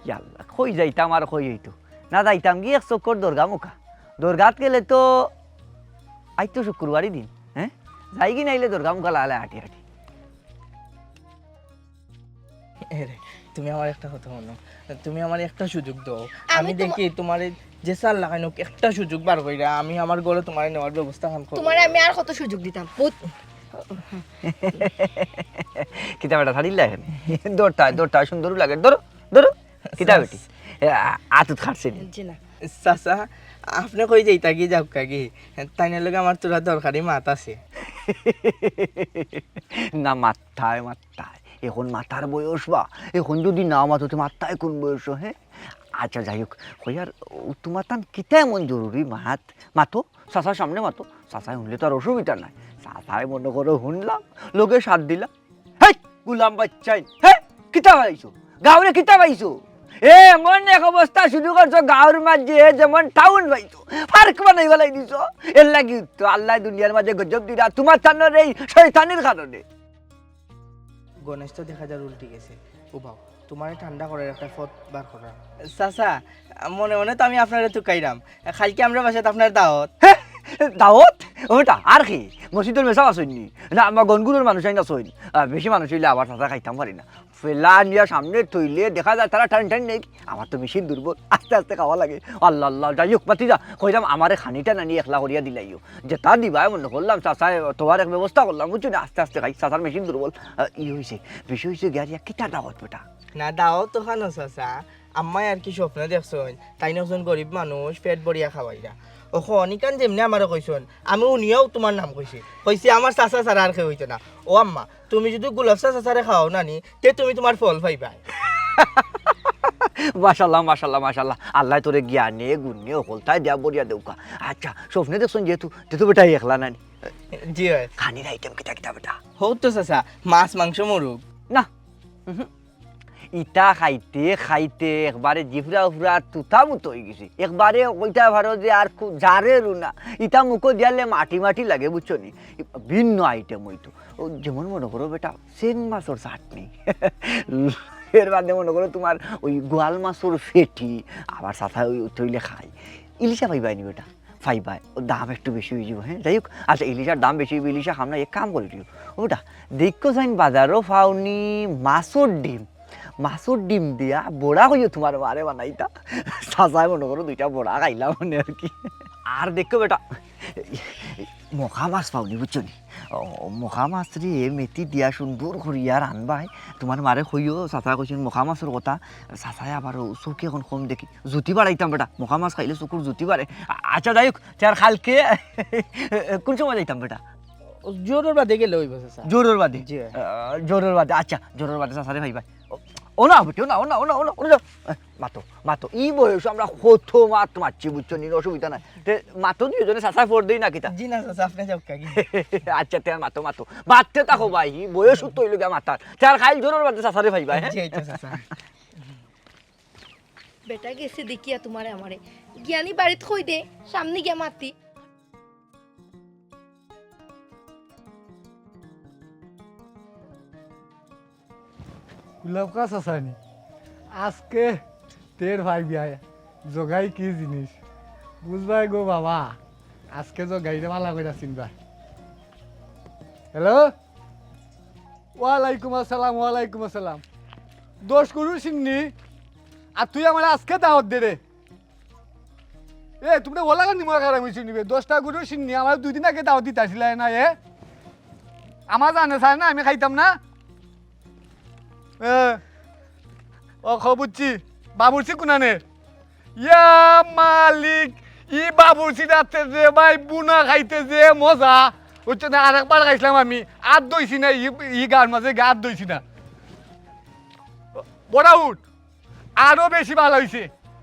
ইয়া আল্লা, কই যাইতাম আর কই অইতো? না যাইতাম গি এক চক্কর দরগা মুখা। দরগাত গেলে তো আইজ তো শুক্রবারি দিন, হে? যাইগি নাইলে দরগা মুখা লাগালে আটি আটি। এরে, তুমি আমারে একটা কথা হুনো, তুমি আমারে একটা সুযোগ দেও। আমি আমি তোমা- দেখি তুমারে যে সার লাগাইন অউক, একটা সুযোগ বার কইরা আমি আমার ঘরো তুমারে নেওয়ার ব্যবস্থা খান করমু। তুমারে আমি আর কত সুযোগ দিতাম? কিতা বেটা, ছাড়িলা এখানে? দৌড়তা, দৌড়তা, সুন্দর লাগে। দৌড়ো, দৌড়ো। কিতা বেটি? এ, আ-, আতুত খাটছে নি? জি না। চাচা, আপনে কই যাইতা গি, যাউক্কা গি। তাইনর লগে আমার থুড়া দরকারি মাত আছে। না, মাত্তায়, মাত্তায়। এখন মাতার বয়স বা। এখন যুদি না মাতো, তে মাত্তায় কুন বয়স, হে? আচ্ছা, যাই হউক। কই আর, ও, তুমার তান কিতা এমন জরুরি মাত? মাতো, চাচার সামনে মাতো। চাচায় হুনলে তো আর অসুবিধা নাই। চাচায় মনো করো হুনলাম, লগে সাথ দিলাম। হেই, গুলাম বাইচ্চাইন, হে? কিতা পাইছো? গাঁওরে কিতা পাইছো? এ, এমন এক অবস্থা শুরু করছো গাঁওর মাঝে, যেমন টাউন পাইছো। পার্ক বানাই ফালাই দিছো। এরলাগি তো আল্লায় দুনিয়ার মাঝে গজব দিরা, তুমার তানর এই শয়তানির কারণে। গণেশ তো দেখা যার উল্টি গেছে। উবাও, তুমারে ঠান্ডা করার একটা পথ বার করা। চাচা, মনে মনে তো আমি আপনারে তুকাইরাম। কাইলকে আমরার বাসাত আপনার দাওত। হে? দাওত? ও বেটা, আর কি? মসজিদর মেসাব আছইন নি? না, আমার গনগুলোর মানুষ আইন আছইন। আহ, বেশি মানুষ অইলে আবার চাচা খাইতাম পারি না। ফেলা আনিয়া সামনে থইলে দেখা যায় তারা টান টান নেই। আমার তো মেশিন দুর্বল, আস্তে আস্তে খাওয়া লাগে। আল্লাহ, আল্লাহ, যাই হোক, বাতি যা, কইলাম আমারে খানিটা নানি একলা করিয়া দিলাইও। যেটা দিবায় মনে করলাম, চাচায় তোমার এক ব্যবস্থা করলাম, বুঝছো না? আস্তে আস্তে খাই, চাচার মেশিন দুর্বল। আহ, ই হইছে, বেশি হইছে, গিয়া কিতা দাওয়াত বেটা? না, দাওয়াত তো খানো চাচা, আম্মায় আর কি স্বপ্ন দেখছইন, তাইন একজন গরিব মানুষ, পেট ভরিয়া খাওয়াইরা। অখন ইখান যেমনে আমারে কইছইন, আমি হুনিয়াউ তোমার নাম কইছি। কইছি, "আমার চাচা ছাড়া আর কেউ অইতো না।" ও আম্মা, তুমি যুদি গুলাফ চাচা ছাড়া খাওয়াও না নি, তে তুমি তোমার ফল পাইবায়। মাশাআল্লাহ, মাশাআল্লাহ, মাশাআল্লাহ। আল্লায় তোরে জ্ঞানে, গুণে, হকলতায় দিয়া ভরিয়া দেউক্কা। আচ্ছা, স্বপ্নে দেখছইন যেহেতু, তে তো বেটা একলা নানি? জি অয়। খানির আইটেম কিতা কিতা বেটা? হউ তো চাচা, মাছ, মাংস, মুরুগ। না, উহু। ইতা খাইতে খাইতে একবারে জিফরা উফরা তুতা মুতো অইগেছে। একবারে কইতা পারো যে আর কু-, জারেরও না। ইতা মুখো দিয়ালে মাটি মাটি লাগে, বুঝছো নি? ভিন্ন আইটেম অইতো। ও যেমন মনো করো বেটা, চেং মাছর চাটনি। এর বাদে মনো করো তোমার ওই গোয়াল মাছর ফেটি, আবার চাচায় ওই তৈলে খাই। ইলিশা পাইবায় নি বেটা? পাইবায়, ও দাম একটু বেশি অইযিবো, হ্যাঁ? যাই হোক, আচ্ছা, ইলিশার দাম বেশি অইবো, ইলিশা খাম না, এক কাম করি দিও। ও বেটা, দেখো চাইন বাজারো পাওনি মাছর ডিম, মাছর ডিম দিয়া বড়া কইও তোমার মারে বানাইতা। চাচায় মনো করো দুইটা বড়া খাইলাম মানে আর কি। আর দেখো বেটা, মখা মাছ পাওনি, বুঝছো নি? ও, মখা মাছ রে, মেথি দিয়া সুন্দর করিয়া রানবায়। তোমার মারে কইও, চাচায় কইছইন মখা মাছর কথা। চাচায় আবার ও চউখে অখন কম দেখি। জুতি বাড়াইতাম বেটা, মখা মাছ খাইলে চকুর জুতি বাড়ে। আ-, আচ্ছা, যাই হোক, তে আর কালকে কোন সময় যাইতাম বেটা? জোহরর বাদে গেলে অইবো, চাচা। জোহরর বাদে? জি। আহ, জোহরর বাদে, আচ্ছা, জোহরর বাদে চাচারে পাইবায়। ও, ও না, বেটি, ও না, ও না, ও না, ও না, ও না। এ, মাতো, মাতো। ই বয়সো আমরা কত মাত মারছি, বুঝছো নি? অসুবিধা নাই। তে মাতো দুইজনে, চাচায় ফোন দেই না কিতা? জি না, চাচা, আপনে যাউক্কা গি। আচ্ছা, তে আর মাতো, মাতো। মাততে থাকো ভাই, ই বয়স তো অইলো গিয়া মাতার। তে আর কাইল জোহরর বাদে চাচারে পাইবায়, হ্যাঁ? জি, আচ্ছা, চাচা। বেটা গেছে দেখিয়া তোমারে আমারে। গিয়ানি বাড়িত কই দে, সামনে গিয়া মাতি। গুলাব খান চাচায় নি? আজকে টের পাইবায় জগাই কি জিনিস। বুঝবায় গো বাবা, আজকে জগাইরে ভালা কইরা চিনবায়। হ্যালো? ওয়ালাইকুম আসসালাম, ওয়ালাইকুম আসসালাম। দশ গরুর শিন্নি, আর তুই আমারে আজকে দাওয়াত দে রে। এ, তুমরা ওলা গান নিমা খারাপ হইছে নিবে। দশটা গরুর শিন্নি, আমারে দুই দিন আগে দাওয়াত দিতা আছিলায় না, এ? আমার জানে চায় না, আমি খাইতাম না। এ, ও, খ বুঝছি। বাবুর্চি কুনানে? ইয়া মালিক, ই বাবুর্চির আতে যে ভাই বুনা খাইতে যে মজা, বুঝছো না? আরেকবার খাইছিলাম আমি, আর দইছি না, ই, ই গার মাঝে গা আর দইছি না। বড়া উঠ, আরো বেশি ভালা অইছে।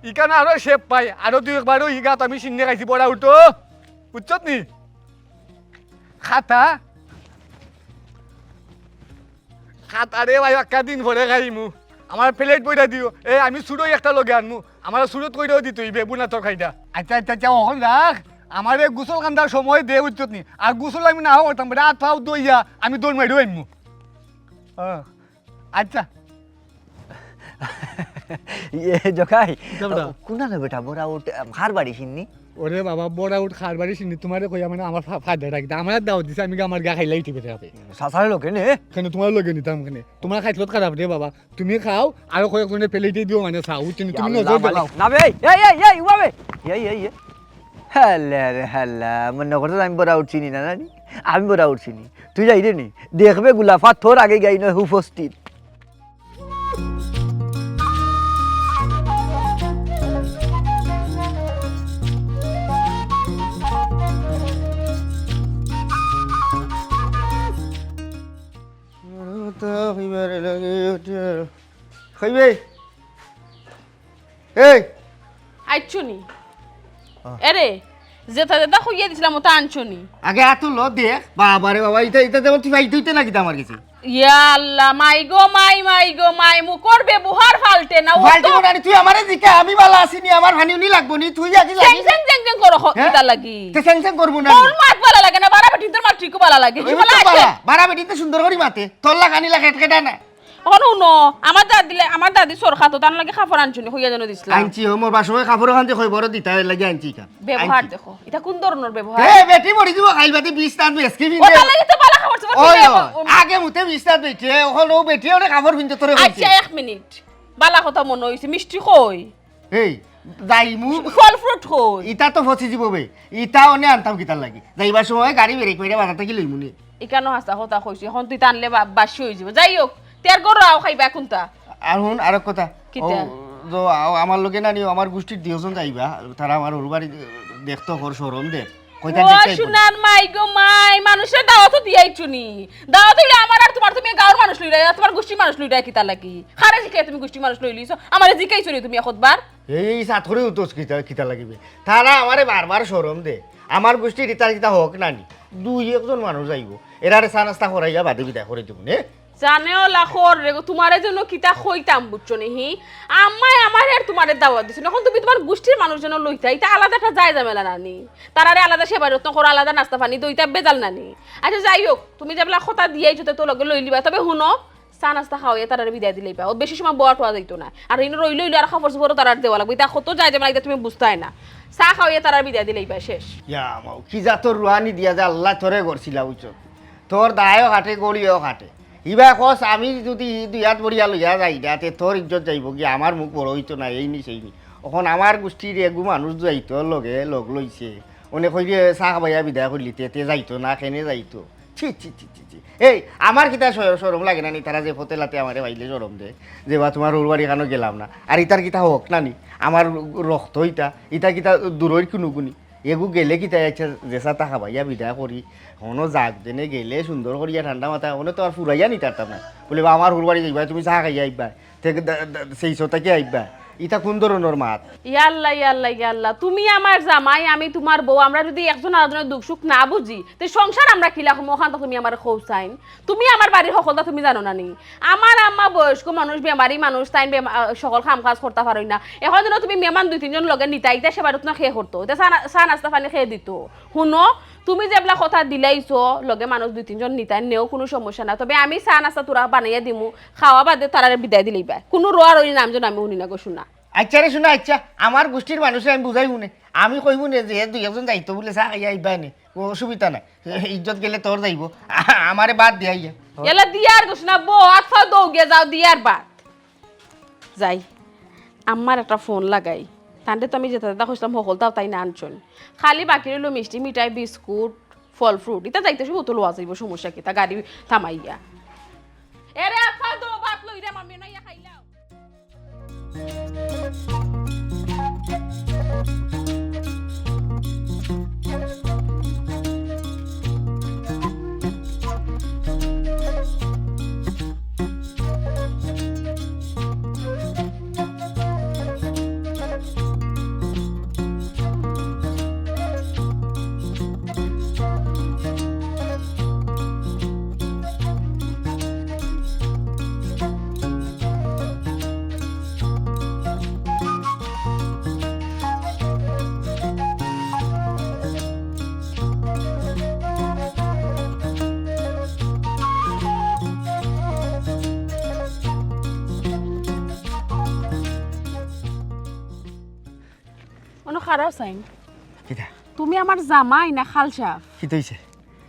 ইখান আরো শেপ পাই, আরো দুই একবারও ই গাত আমি শিন্নি খাইছি, বড়া উঠো, বুঝছত নি? খাতা, খাতা রে ভাই, একটা দিন পরে খাইমু। আমার প্লেট বইটা দিও। এ, আমি চুড়ই একটা লগে আনমু। আমার চুড়ত কইরাও দিতে অইবে, বুনা তরকারিটা। আচ্ছা, আচ্ছা, আচ্ছা, অখন রাখ। আমারে গোসল কান্দার সময় দে, বুঝছত নি? আর গোসল আমি না করতাম, বেটা, হাত পাও ধইয়া আমি দৌড় মারিও আইমু। হ্যাঁ, আচ্ছা। ইয়ে, জখাই, কিতা বেটা? কুনানে বেটা, বড়া উঠ, আম, কার বাড়ি শিন্নি? ওরে বাবা, বড়া উঠ কার বাড়ি শিন্নি? তোমারে কইয়া মানে আমার ফা-, ফায়দা রাখি। আমারে দাওয়াত দিছে, আমি গিয়া আমার গা খাইলাই ঠিক আছে। চাচার লগে নে? কেনে তোমার লগে নিতাম কেনে? তোমার খাইছলত খারাপ রে বাবা। তুমি খাও, আরো কয়েকজনে প্লেটে দিও মানে চাও, বুঝছো নি? তুমি ইয়া নজর আল্লাহ, দিলাও। মালিক। না বে, এই, এই, এই, উবা বে। এই, এই, এই। হাল্লা রে হাল্লা, মনো করছো আমি বড়া উঠ চিনি না, না নি? আমি বড়া উঠ চিনি। তুই যাই রে নি, দেখবে গুলাফা তোর আগে গিয়া নয় উপস্থিত। খাইবে? এই! আইছো নি? আহ। এরে, যেটা যেটা কইয়া দিছিলাম, ওটা আনছো নি? আগে আতো ল দেখ। বাবা রে বাবা, ইটা, ইটা যেমন তুই পাইতে হইতে নাকি আমার গেছে? ইয়া আল্লাহ, মাই গো মাই, মাই গো মাই, মুখর ব্যবহার ফালতে না, ও ফালতে তো মনে হয় তুই আমারে জিকা, আমি বালা আছি নি, আমার পানি উনি লাগবো নি, তুই আগে জ্যাং লাগিস। জ্যাং জ্যাং জ্যাং করো হ-, হ্যাঁ? কিতা লাগি? তে জ্যাং জ্যাং করবো না। তোর মাত বালা লাগে না, বারা বেটিন্তর মাত ঠিকও বালা লাগে। ওই কিবা তো লাগে? বালা, বারা বেটিন্তে সুন্দর করি মাতে, তোর লাগানি লাগে কেটা না। অখন হুনো, আমার দাদিলে, আমার দাদি সরকার তো তান লাগি কাপড় আনছনি, কইয়া যেন দিছলা। আনছি, ও মোর বাসময় কাপড় ওখান থেকে কই বড় দিতা, এর লাগি আনছি ইখান। ব্যবহার আনছি। দেখো, ইটা কোন ধরনর ব্যবহার? এ, বেটি মরি দিব, খাইল বাদে বিশ তাত বেসকি ও, পিনতে। তার লাগি তো বালা কাপড় চোপড় ওই, পিনতে ওই, আগে মুতে বিশ তাত বেটি, এখন ও বেটি ওরে কাপড় পিনতে তোরে কইছে। আচ্ছা, এক মিনিট। বালা কথা মনে হইছে, মিষ্টি কই? এই, যাইমু। ফল fruit কই? ইটা তো ফসি দিব বে। ইটা অনে আনতাম কিতার লাগি? যাইবার সময় গাড়ি ব্রেক মারিয়া বাজার থাকি লইমু নি। ইখানো হাছা কথা কইছি, এখন তুই টানলে বা-, বাসি হয়ে যাব। যাই হোক, তের ঘর আও খাইবা কোনটা? আর হুন, আরক কথা। কিতা? ও, তো আও, আমার লগে না নিও, আমার গোষ্ঠীর দুইজন যাইবা, তারা আমার হরু বাড়ি দেখতো ঘর শরম দে। কইতা ও দেখতে আইবো না। সোনার মাই গো মাই, মানুষের দাওয়াতও দিয়াই চুনি। দাওয়াত হইলে আমার আর তোমার, তুমি গাঁওর মানুষ লইরা, আর তোমার গোষ্ঠীর মানুষ লইরা কিতা লাগি? খারে জিকে তুমি গোষ্ঠীর মানুষ লইলিছো, আমারে জিকাই চুনি তুমি একবার। এই সাত করে উঠোস কিতা, কিতা লাগিবে? তারা আমারে বারবার শরম দে। আমার গোষ্ঠীর ইতার কিতা হক নানি? দুই একজন মানুষ যাইবো। এরারে চা নাস্তা করাইয়া বাদে বিদায় করে দিব নে। জানে ওলা খর রে গো, তোমারে যেন কিতা কইতাম, বুঝছো নি হি? আম্মায় আমার আর তোমারে দাওয়াত দিছে। এখন তুমি তোমার গোষ্ঠীর মানুষ যেন লইতা, ইটা আলাদা একটা যায় ঝামেলা নানি? তারারে আলাদা সেবা যত্ন করো, আলাদা নাস্তা পানি দইতা বেজাল নানি? আচ্ছা, যাই হোক, তুমি যেবলা কথা দিয়াই তো লগে লই লিবা। তবে হুনো, চা নাস্তা খাওয়াইয়া তারারে বিদায় দিলেই পাও। বেশি সময় বওয়া টোয়া যাইতো না। আর ইনো রইলে অইলে আর কাপড় চোপড়ও তারার দেওয়া লাগবো। ইতা কত যায় ঝামেলা, ইতা তুমি বুঝতায় না। চা খাওয়াইয়া তারার বিদায় দিলেই পায়, শেষ। ইয়া মাও, কি জাতর রুহানি দিয়া যে আল্লাহ তোরে গড়ছিলা, বুঝছো? তোর দায়ও কাটে, গড়িও কাটে। ইবা কস, আমি যদি ই দুই হাত বড়িয়া লইয়া যাই না, তে তোর ইজ্জত যাইবো কি? আমার মুখ বড় হইতো না, এই নি সেই নি। অখন আমার গোষ্ঠীর এগু মানুষ যাইতো লগে, লগ লইছে। অনে কইরে চা খাবাইয়া বিদায় করলি, তে, তে যাইতো না, কেনে যাইতো? ছি, ছি, ছি, ছি, ছি। এই, আমার কিতা শ-, শরম লাগে না নি? তারা যে ফতে লাতে আমারে পাইলে শরম দে। যে বা তোমার হরু বাড়ি কানো গেলাম না। আর ইতার কিতা হক না নি? আমার রক্ত ইতা, ইতা কিতা দূরইর কুনুগুনি? এগু গেলে কিতা আচ্ছা, যে চা তা খাবাইয়া বিদায় করি। হনো যাক দেনে গেলে সুন্দর করিয়া ঠান্ডা মাথা, হনো তো আর ফুরাইয়া নিতারতাম না। বলে, "বা আমার হরু বাড়ি যাইবা, তুমি চা খাইয়া আইবা।" তে দা-, দা-, সেই সতাকে আইবা। ইতা কোন ধরনর মাত? ইয়াল্লা, ইয়াল্লা, ইয়াল্লা। তুমি আমার জামাই, আমি তোমার বউ। আমরা যদি একজন আরেকজনের দুঃখ সুখ না বুঝি, তে সংসার আমরা কিলা করমু? অখান তো তুমি আমারে কও চাইন। তুমি আমার বাড়ির হকলতা তুমি জানো না নি? আমার আম্মা বয়স্ক মানুষ, বেমারি মানুষ, তাইন বেমা-, আ, সকল কাম কাজ করতা পারইন না। এখন যেন তুমি মেহমান দুই তিনজন লগে নিতা, ইতা সেবা যত্ন কে করতো? ইতা চা না-, চা নাস্তা পানি কে দিতো? হুনো, তুমি যেবলা কথা দিলাইছো, লগে মানুষ দুই তিনজন নিতা নেও, কুনু সমস্যা না। তবে আমি চা নাস্তা তোরা বানাইয়া দিমু, খাওয়া বাদে তারারে বিদায় দিলেইবা। কুনু রোয়া রোইর নাম যেন আমি হুনি না গো সোনা। আচ্ছা রে সোনা, আচ্ছা, আমার গোষ্ঠীর মানুষরে আমি বুঝাইমু নে। আমি কইমু নে যে দুই একজন যাইতো বুলে চা খাইয়া আইবা নে। ও অসুবিধা নাই। ইজ্জত গেলে তোর যাইবো। আ-, আমারে বাদ দিয়া আইয়া। এলা দিয়ার গো সোনা, বউ, আত পাও দৌ গিয়া যাও, দিয়ার বাদ। যাই, আম্মার একটা ফোন লাগাই। তানরে তো আমি যেতা যেতা কইছলাম, হকলতাও তাইন আনছইন। খালি বাকি রইলো মিষ্টি, মিঠাই, বিস্কুট, ফল, fruit। ইতা যাইতে সময় তো লওয়া যাইবো, সমস্যা কিতা? গাড়ি থামাইয়া। এরে আত পাও দৌ, ভাত লই রে, মামি নাইয়া খাইলাও। অনো খাড়াও চাইন। কিতা? তুমি আমার জামাই না খালসাব? কিতা অইছে?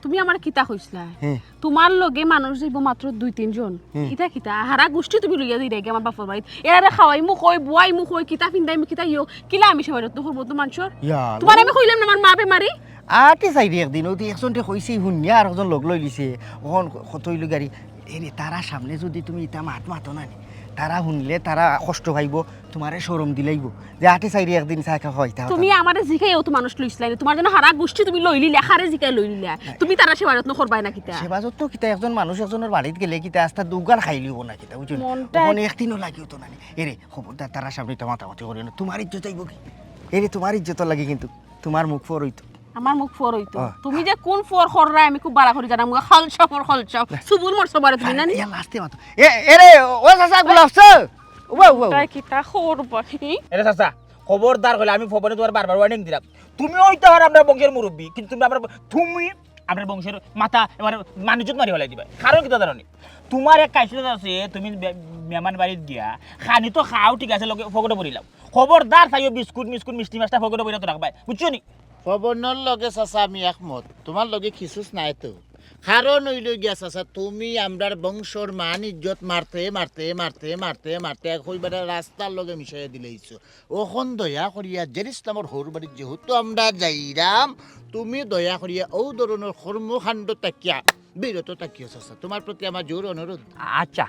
তুমি আমারে কিতা কইছলা? হে। তোমার লগে মানুষ যাইবো মাত্র দুই তিনজন। হে। ইতা কিতা? হারা গোষ্ঠী তুমি লইয়া যাইরায়গি আমার বাপর বাড়িত। এরারে খাওয়াইমু কই, বুয়াইমু কই, কিতা ফিন্দাইমু, কিতা ইয়ো, কিলা আমি সেবা যত্ন করমু তো মানষর? ইয়া আল্লাহ। তোমারে আমি কইলাম না আমার মা বেমারি? আটি চাইরে একদিন, ওদি একজনরে কইছি হুনিয়া আর একজন লগ লইলিছে। অখন কত অইলো গাড়ি? এরে, তারা সামনে যদি তুমি ইতা মাত মাতো না নি, তারা হুনলে তারা কষ্ট পাইবো, তোমারে শরম দিলাইবো। যে আটি চাইরে একদিন চা খাওয়াইতা তুমি আমারে জিকাইয়াও তো মানুষ লইছলায় না, তোমার যেন হারা গোষ্ঠী তুমি লইলিলা, কারে জিকাই লইলিলা। তুমি তারা সেবা যত্ন করবায় না কিতা? সেবা যত্ন কিতা? একজন মানুষ একজনর বাড়িত গেলে কিতা আস্তা দুগাল খাইলিবো না কিতা, বুঝছো নি? মনটা অখন একদিনও লাগিও তো না নি। এরে, খবরদার তারা সামনে ইতা মাতামাতি করিও না, তোমার ইজ্জত যাইবো কি? এরে, তোমার ইজ্জতর লাগি কিন্তু তোমার মুখ ফর অইতো। আমার মুখ ফর অইতো? অ। তুমি যে কোন ফর কররায় আমি খুব বালা করি জানাম। খালসাব, খালসাব। সুবুর মর সবারে তুমি না নি? ইয়া লাস্টে মাতো। এ, এরে, ও চাচা, গোলাপ চা। ও, ও, ও। তাই কিতা করবা? হি? এরে চাচা, খবরদার কইলে আমি ফবনে তোমার বারবার warning দিলাম। তুমি অইতে পারো আমরার বংশর মুরব্বি, কিন্তু তুমি আমরার ব-, তুমি আমরার বংশর মাথা এবার মানুষজন মারি ফালাই দিবা। কারণ কিতা জানো নি? তুমার এক খাইছলত আছে, তুমি বে-, মেহমান বাড়িত গিয়া খানি তো খাও, ঠিক আছে, লগে পকেটো ভরিলাও। খবরদার চাইও বিস্কুট মিস্কুট মিষ্টি মাছটা পকেটো ভরিয়া তো রাখবায়, বুঝছো নি? পবনর লগে চাচা আমি একমত, তুমার লগে খিছুছ নাই তো। কারণ অইলো গিয়া চাচা, তুমি আমরার বংশর মান ইজ্জত মারতে মারতে মারতে মারতে মারতে এক কইবারে রাস্তার লগে মিশাইয়া দিলাইছো। অখন দয়া করিয়া জেড ইসলামর হউর বাড়িত যেহেতু আমরা যাইরাম, তুমি দয়া করিয়া অউ ধরনর কর্মকাণ্ড থাকিয়া বিরত থাকিও চাচা, তুমার প্রতি আমার জোর অনুরোধ। আচ্ছা,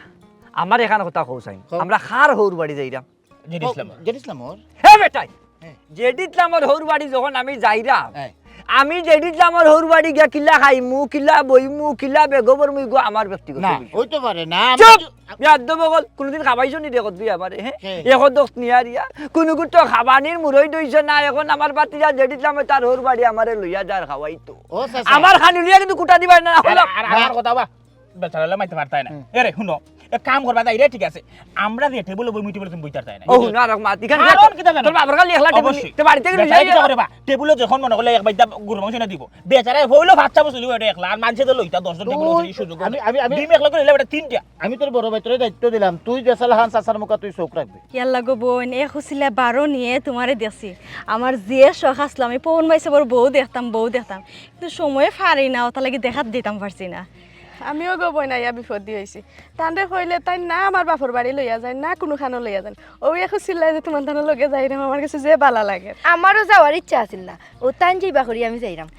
আমার এখান কথা কও চাইন, কও। আমরা কার হউর বাড়ি যাইরাম? জেড ইসলাম। জেড ইসলামর? হে বেটাই, হ্যাঁ। জেড ইসলামর হউর বাড়ি যখন আমি যাইরাম, হ্যাঁ। আমি জেড ইসলামর হউর বাড়ি গিয়া কিলা খাইমু, কিলা বইমু, কিলা বেগবর মুই গো আমার ব্যক্তিগত না, বিষয়। অইতো পারে না। চুপ! আমরা বেয়াদ্দব অকল, কুনুদিন খাবাইছো নি দেখো তুই আমারে, হ্যাঁ? হ্যাঁ। এখন দোষ নিয়ারিয়া, কুনুগুর তো খাবানির মুরই দইছে না, এখন আমার বাতিজা জেড ইসলামে তার হউর বাড়ি আমারে লইয়া যার খাওয়াইতো। ও চাচা। আমার খানি লইয়া কিন্তু কুটা দিবা না, আর, হলো? আর আমার কথা বা, বেচারালে মাইতে পারতায় না। হুম। এরে, হুনো, এক কাম করবা, যাই রে, ঠিক আছে। আমরা যে টেবুলো বইমু, টেবুলো তুমি বইতার তাই না। ও, না, রাখ, মাত, ইখান কারণ কিতা জানো? তোর বাবার খালি একলা টেবুল অবশ্যই। নি-, তে বাড়িতে গেলে বেচারা যাই কিতা যা। করে বা? টেবুলো যখন মনে করলে এক বাইদ্দা গরু মাংস না দিব। বেচারা হইলো ভাত চামচ লিবা, এটা একলা। আর মানষে তো লইতা দশ জন টেবুলো তুই, বসে, এই সুযোগ আমি, আমি, আমি, ডিম একলা করে লইলে এটা তিনটা। আমি তোর বড় ভাইতরে দায়িত্ব দিলাম, তুই যে সালাহান চাচার মুখা তুই চোখ রাখবি। ইয়াল্লা গো বইন, এ খুশিলা বারো নিয়ে তুমারে দেখছি। আমার যে শখ আসলো, আমি পবন ভাই সবর বউ দেখতাম, বউ দেখতাম। কিন্তু সময়ে পারি না, অতা লাগি দেখাত দিতাম পারছি না। আমিও গো বইন আইয়া বিপদ দি অইছি। তানরে কইলে তাইন না আমার বাপর বাড়ি লইয়া যাইন, না কুনুখানো লইয়া যাইন। অউ এখন চিল্লায় যে তুমার তানর লগে যাইরাম, আমার কাছে যে বালা লাগে। আমারও যাওয়ার ইচ্ছা আছিল না, অউ তাইন যাইবা করি আমি যাইরাম।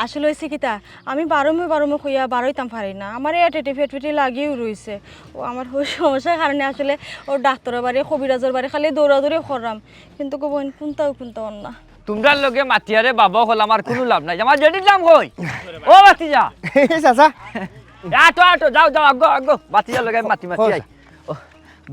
আসলে অইছে কিতা, আমি বারমে বারমে কইয়া বারইতাম পারি না, আমার এ টেটে ফেটফেটে লাগিও রইছে। অউ আমার অউ সমস্যার কারণে আসলে অউ ডাক্তরর বাড়ি, কবিরাজর বাড়ি খালি দৌড়াদৌড়ি কররাম, কিন্তু গো বইন কুনটাও কুনটাও অর না। তুমরার লগে মাতিয়ারে বাবা অকল আমার কুনু লাভ নাই। আমার জেড ইসলাম কই? ও বাতিজা। এই চাচা। আটো, আটো, যাও, যাও, আগো, আগো। বাতিজার লগে আমি মাতি, মাতি কও আই। ও,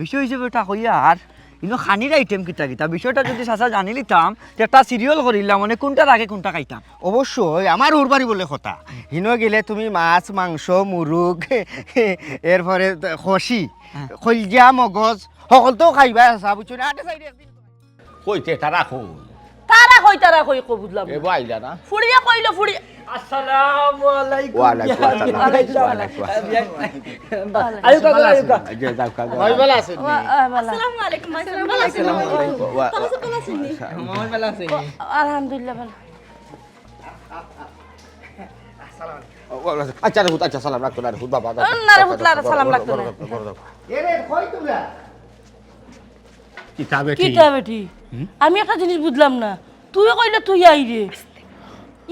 বিষয় হিসেবে ওটা কইয়া আর ইনো খানির আইটেম কিতা কিতা? বিষয়টা যদি চাচা জানিলিতাম, তে একটা সিরিয়াল করিলাম, মানে কুনটার আগে কুনটা খাইতাম। অবশ্যই, আমার হউর বাড়ি বলে কথা। হিনো গেলে তুমি মাছ, মাংস, মুরুগ, এরপরে খসি, হ্যাঁ। কইলজা, মগজ, হকলতাউ খাইবা চাচা, বুঝছো নি? আটে সাইডে একদিন কইতে তারা কই? তারা কই, তারা কই, কো বুঝলাম না। এবো আইলা না? ফুড়িয়ে কইলো, ফুড়ি-, আসসালামু আলাইকুম। ওয়ালাইকুম আসসালাম। ওয়ালাইকুম আসসালাম। আয়ুকা, আয়ুকা। এই যে যাও, কাকা। ভাই ভালা আছইন নি? ওয়া-, আ, ভালা। আসসালামু আলাইকুম, ভাই সাহেব। ভালা আছইন নি? ওয়া-, ওয়া-, ভালা আছইন নি? মামা ভালা আছইন নি? আলহামদুলিল্লাহ, ভালা। ওয়া-, ওয়া-, আচ্ছা রে পুত, আচ্ছা, সালাম রাখতো না রে পুত, বাবা, বাবা। না রে পুত, সালাম রাখতো না। এরে, কই তুমরা? কিতা বেটি? কিতা বেটি? হুম? আমি একটা জিনিস বুঝলাম না। তুই কইলে তুই আইরে।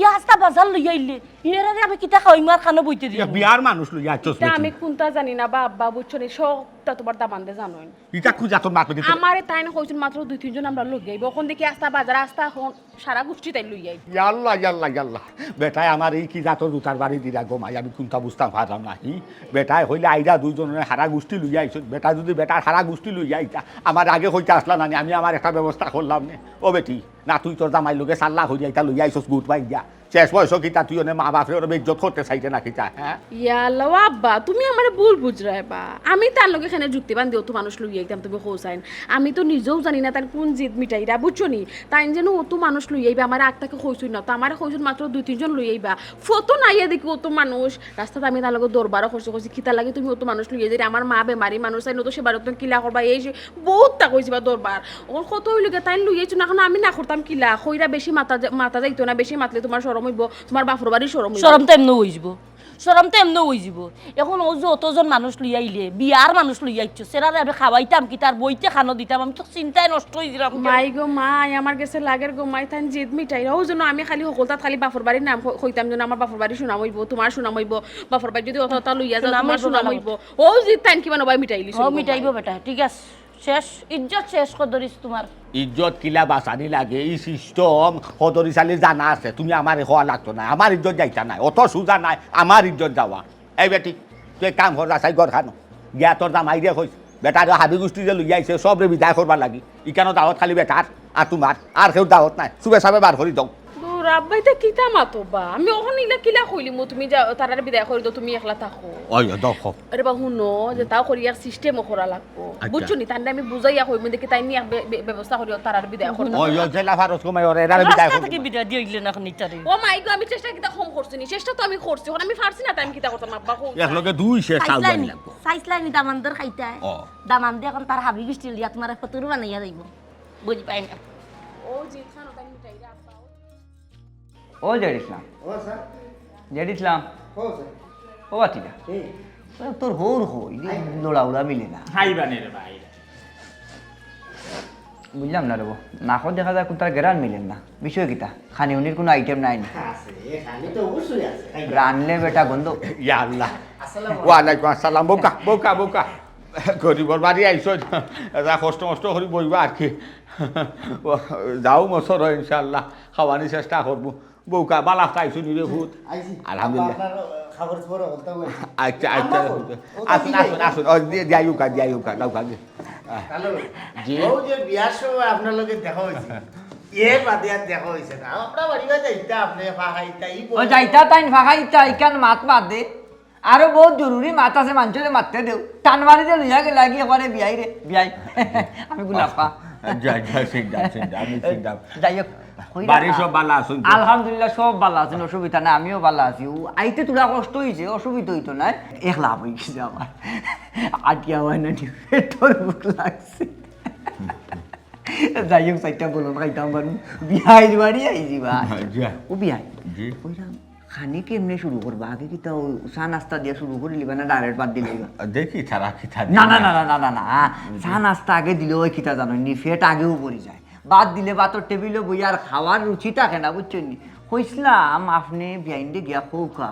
ই আস্তা বাজার লইয়া আইলে। এরারে আমি কিতা খাওয়াইমু আর খানো বইতে দিমু? বিয়ার মানুষ লইয়া আইছস ইতা বেটি। আমি কুনতা জানি না বা আব্বা, বুঝছো নি? সবটা তুমার দামান্দে জানইন। ইতা কুন জাতর মাত বেটি? আমারে তাইন কইছইন মাত্র দুই তিনজন আমরার লগে আইবো। অখন দেখি আস্তা বাজার, আস্তা অখন সারা গুষ্টি তাইন লইয়া আইবো। ইয়াল্লা, ইয়াল্লা, ইয়াল্লা। বেটায় আমার ই কি জাতর জুতার বাড়ি দিরা গো মাই, আমি কুনতা বুঝতাম পারলাম না। হি? বেটায় কইলে আইরা দুইজনে হারা গুষ্টি লইয়া আইছইন। বেটা যদি বেটার হারা গুষ্টি লইয়া আইতা, আমারে আগে কইতা আছলা না নি, আমি আমার একটা ব্যবস্থা করলাম নে। ও বেটি, না তুই তোর জামাইর লগে সাল্লা করিয়া ইতা লইয়া আইছস গুট বাইগা। শেষ বয়সো কিতা তুই অনে মা বাপরে অনে বেইজ্জত করতে চাইরে না কিতা, হ্যাঁ? ইয়াল্লা, ও আব্বা, তুমি আমারে ভুল বুঝরায় বা। আমি তার লগে কেনে যুক্তি বান্ধি অত মানুষ লইয়া আইতাম, তুমি কও চাইন। আমি তো নিজেও জানি না তাইন কুন জিদ মিটাইরা, বুঝছো নি? তাইন যেন অত মানুষ লইয়া আইবা, আমারে আগ থাকি কইছইন না। তো আমারে কইছইন মাত্র দুই তিনজন লইয়া আইবা। ফটো নাইয়া দেখি অত মানুষ। রাস্তাত আমি তার লগে দরবারও করছি, কইছি, "কিতার লাগি তুমি অত মানুষ লইয়া যাইরে? আমার মা বেমারি মানুষ, তাইন অত সেবা যত্ন কিলা করবা?" এই সে বউততা কইছি বা দরবার। অখন কত অইলো গিয়া, তাইন লইয়া আইছইন না, অখন আমি না করতাম কিলা? কইরা বেশি মাতা যা-, মাতা যাইতো না, বেশি মাতলে তুমার শরম অইবো, তুমার বাপর বাড়ির শরম অইবো। শরম তো এমনেও অইযিবো, শরম তো এমনেও অইযিবো। অখন অউ যে অতজন মানুষ লইয়া আইলে, বিয়ার মানুষ লইয়া আইছো, এরারে আমি খাওয়াইতাম কিতা, বইতে খানো দিতাম, আমি তো চিন্তায় নষ্ট অইযিরাম। মাই গো মাই, আমার গেছে লাগের গো মাই, তাইন জিদ মিটাইরা। অউ যেন আমি খালি হকলতাত খালি বাপর বাড়ির নাম কই-, কইতাম যেন আমার বাপর বাড়ির সুনাম অইবো, তুমার সুনাম অইবো, বাপর বাড়ি যদি অত অত লইয়া যাও, সুনাম তুমার অইবো, সুনাম ভালা অইবো। অউ জিদ তাইন কিবা নবায় মিটাইলিছো। অউ মিটাইবো বেটা, ঠিক আছে। শেষ, ইজ্জত শেষ কদরিছ তুমার। ইজ্জত কিলা বাঁচানি লাগে, ই system কদরিছ আলীর জানা আছে, তুমি আমারে কওয়া লাগতো নায়, আমার ইজ্জত যাইতা নায়, অত সুজা নায় আমার ইজ্জত যাওয়া। এই বেটি, তুই এক কাম কর, যাচাই কর খানো, গিয়া তোর জামাইরে কইস, বেটারে হাবি গুষ্টি যে লইয়া আইছে, সবরে বিদায় করবার লাগি, ইখানো দাওয়াত খালি বেটার আর তুমার, আর কেউর দাওয়াত নাই, সুবে সাবে বার করি দেও। দূর আব্বাই তা কিতা মাতো বা? আমি অখন ইলা কিলা কইলিমু, তুমি যা, তারারে বিদায় করি দেও, তুমি একলা থাকো। ওই, ওই, দেখো। আরে বা, হুনো, যে তাও করি এক সিস্টেমও করা লাগবো। আচ্ছা। বুঝছো নি? তানরে আমি বুঝাইয়া কইমু, দেখি তাইন নি এক বে-, বে-, ব্যবস্থা করিও, তারারে বিদায় করি দেও। ওই, ওই, জেলা ফারস কমাই ওরে, এরা বিদায় রাস্তা করবো। থাকি বিদায় দিয়া অইলে না এখন ইতারে। ও মাই গো, আমি চেষ্টা কিতা কম করছি নি? চেষ্টা তো আমি করছি, অখন আমি পারছি না, তাই আমি কিতা করতাম, আব্বা, কও। এক লগে দুই শেষ চাল সাইজ লাইনি, বানি লাগবো। সাইজ লাইনি দামান্দর খাইতায়। ও। দামান্দে এখন তার হাবি গুষ্টি লিয়া তোমার ফতুর বানাইয়া যাইবো। বুঝি পাই না। ও যে খানো তাই মিটাই রাখবা। ও জেড ইসলাম। ও স্যার। জেড ইসলাম। ও স্যার। ও বাতিজা। হুম। ও তোর হৌর হো, এই যে আই। লড়াউড়া মিলে না। হাই বানে রে ভাই। বুঝলাম না রে বো। নাকো দেখা যায় কোনটার গেরান মিলেন না। বিষয় কিতা? খানি উনির কোনো আইটেম নাই নি? আছে, খানি তো অবশ্যই আছে। খাই। রানলে বেটা গন্ধ। ইয়া আল্লাহ। আসসালামু আলাইকুম। ওয়ালাইকুম আসসালাম। বউকা, বউকা, বউকা। গরিবর বাড়ি আইছো, এটা কষ্ট মষ্ট করি বইবা আর কি। ও, যাও মসর হয় ইনশাআল্লাহ, খাওয়ানি চেষ্টা করবো। বউকা, বালা খাইছো নি রে ভূত? আইছি। আলহামদুলিল্লাহ। আপনার খাবার পরে বলতে হবে। আচ্ছা, আচ্ছা। আম্মা কই? ও তো আসুন, বিদায়। আসুন, আসুন। ও, দিয়া, দিয়া, ইউকা, দিয়া, ইউকা, দাও, কাজে। হ্যালো। জি। ও যে বিয়ার সময় আপনার লগে দেখা হয়েছে। এর বাদে আর দেখা হয়েছে না। আমরা বাড়ি বাড়ি যাইতা, আপনি ফাঁকাইতা, ই ও যাইতা তাইন ফাঁকাইতা, ইখান মাত বাদে। আরো বহুত জরুরি মাত আছে, মানষরে মাততে দেও। টান মারি যে লইয়া গেলা গিয়া করে বিয়াই রে, বিয়াই। আমি গুলাফা। যা, যা, sit down, sit down, আমি sit down। যাই হোক, কইরা বাড়ির না। সব ভালা আছইন তো? আলহামদুলিল্লাহ, সব ভালা আছইন, অসুবিধা নাই, আমিও ভালা আছি। ও, আইতে থুড়া কষ্ট হইছে, অসুবিধা হইতো নায়। এক লাভ হই গেছে আমার। আটিয়া হয় না, পেটর ভুক লাগছে। যাই হোক, চাইরটা বলুন খাইতাম পারমু। বিয়াইর বাড়ি আইছি বা। যা। ও বিয়াই। জি। কইরাম, খানি কেমনে শুরু করবা? আগে কিতা ও চা নাস্তা দিয়া শুরু করিলিবা না direct ভাত দিলাইবা? দেখি তারা কিতা না, না, দেয়। না, না, না, না, না। চা নাস্তা আগে দিলে ওই কিতা জানো নি, পেট আগেউ ভরি যায়। ভাত দিলে ভাতর টেবিলো বইয়া আর খাওয়ার রুচি থাকে না, বুঝছইন নি? কইছলাম, আপনে বিয়াইনরে গিয়া কউক্কা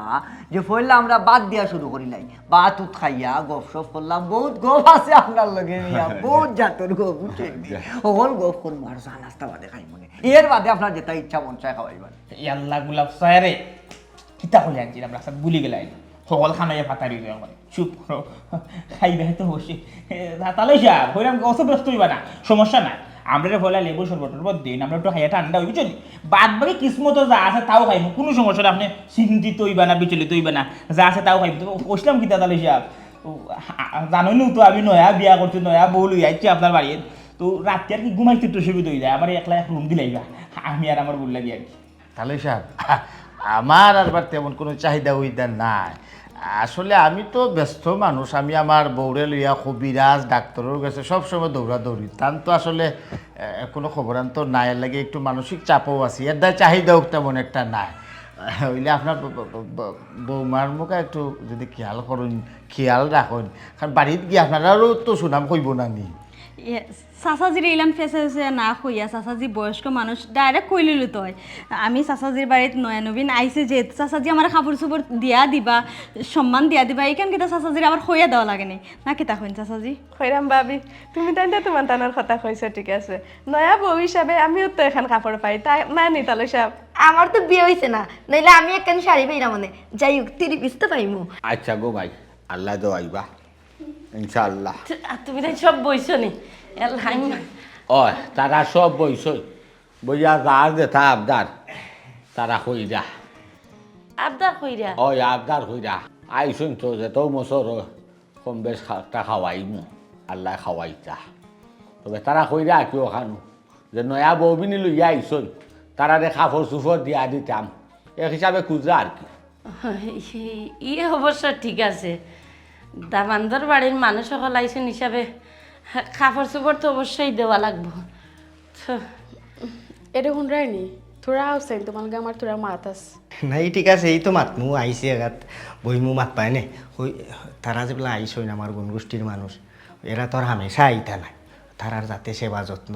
যে পয়লা আমরা ভাত দিয়া শুরু করিলাই। ভাত উত খাইয়া গপ সপ করলাম, বহুত গপ আছে আপনার লগে মিয়া, বহুত জাতর গপ, বুঝছইন নি? হকল গপ করমু আর চা নাস্তা বাদে খাইমু নে। এর বাদে আপনার যেটা ইচ্ছা মন চায় খাওয়াইবা। ইয়াল্লা গুলাফ সাহেরে, কিতা কইলে আনছিলাম, রাস্তাত ভুলি গেলাই। হকল খানাইয়া ফাতারি হইয়া মানে, চুপ করো। খাইবে তো বসে। এ, তা-, তালই সাহেব, কইরাম অত ব্যস্ত হইবা না, সমস্যা নাই। আমরা রে ফলা লেবু শরবত টরবত দিন, আমরা একটু খাইয়া ঠান্ডা হইবি চলি। বাদ বাকি কিসমতো যা আছে তাও খাইমু, কোনো সমস্যা নাই। আপনি চিন্তিত হইবা না, বিচলিত হইবা না, যা আছে তাও খাইমু। তো কইছিলাম কিতা তালই সাহেব, ও, আ-, আ-, জানোই নি তো আমি নয়া বিয়া করছি, নয়া বউ লই আইছি আপনার বাড়িত। তো রাতে আর কি ঘুমাইতে একটু অসুবিধা হয়ে যায়, আমার একলা এক রুম দিলাইবা, আমি আর আমার বউ লাগি আর কি। তালই সাহেব, আমার আর বার তেমন কোনো চাহিদা উহিদা নাই। আসলে আমি তো ব্যস্ত মানুষ, আমি আমার বউরে লইয়া কবিরাজ, ডাক্তারর গেছে সবসময় দৌড়াদৌড়ি। তান তো আসলে, এ, কোনো খবরান্ত নাই, এর লাগি একটু মানসিক চাপও আছি, এর দায় চাহিদাও তেমন একটা নাই। হইলে আপনার ব-, ব-, ব-, ব-, বৌমার মুখে একটু যদি খেয়াল করইন, খেয়াল রাখইন, কারণ বাড়িত গিয়া আপনারারও তো সুনাম কইব না নি। ইয়ে, চাচাজিরে ইলান ফেসে ফেসে না কইয়া, চাচাজি বয়স্ক মানুষ, direct কইলিলে তো হয়। আমি চাচাজির বাড়িত নয়া নবীন আইছে যেহেতু, চাচাজি আমার কাপড় চোপড় দিয়া দিবা, সম্মান দিয়া দিবা, এইখান কিতা চাচাজিরে আবার কইয়া দেওয়া লাগে নি? না কিতা কইন চাচাজি? কইরাম ভাবি, তুমি তাইন তো তোমার তানোর কথা কইছো, ঠিক আছে। নয়া বউ হিসাবে আমিও তো এখান কাপড় পাই, তা না নি তালই সাহেব? আমার তো বিয়া হইছে না, নাইলে আমি একখান শাড়ি পাইরাম মানে। যাই হোক, তিরি পিস তো পাইমু। আচ্ছা গো ভাই, আল্লাহ দেও আইবা। ইনশাআল্লাহ। আর তুমি তাই সব বইছো নি? আল্লাহ, আমি ওই, তারা সব বইছই। বইয়া যার যেটা আবদার, তারা কইরা। আবদার কইরা? ওই আবদার কইরা। আইছইন তো, যেটাও মসর হয়, কম বেশ খা-, তা খাওয়াইমু। আল্লাহ খাওয়াইতা। তবে তারা কইরা কি ওখানো, যে নয়া বউবিনি লইয়া আইছইন, তারারে কাপড় চুপড় দিয়া দিতাম। এক হিসাবে খুজরা আর কি। ই অবশ্য ঠিক আছে, দামান্দর বাড়ির মানুষ সকল আইছইন হিসাবে কাপড় চোপড় তো অবশ্যই দেওয়া লাগবো। তো এরে হুনরায়নি, থুড়া আউসাইন, তোমার লগে আমার থুড়া মাত আছে। নাই, ঠিক আছে, এই তো মাতমু, আইছি এগাত, বইমু, মাত পায় নে। কই, তারা যেবলা আইছইন আমার গুণগোষ্ঠীর মানুষ, এরা তো আর হামেশা আইতা নায়। তারার যাতে সেবা যত্ন,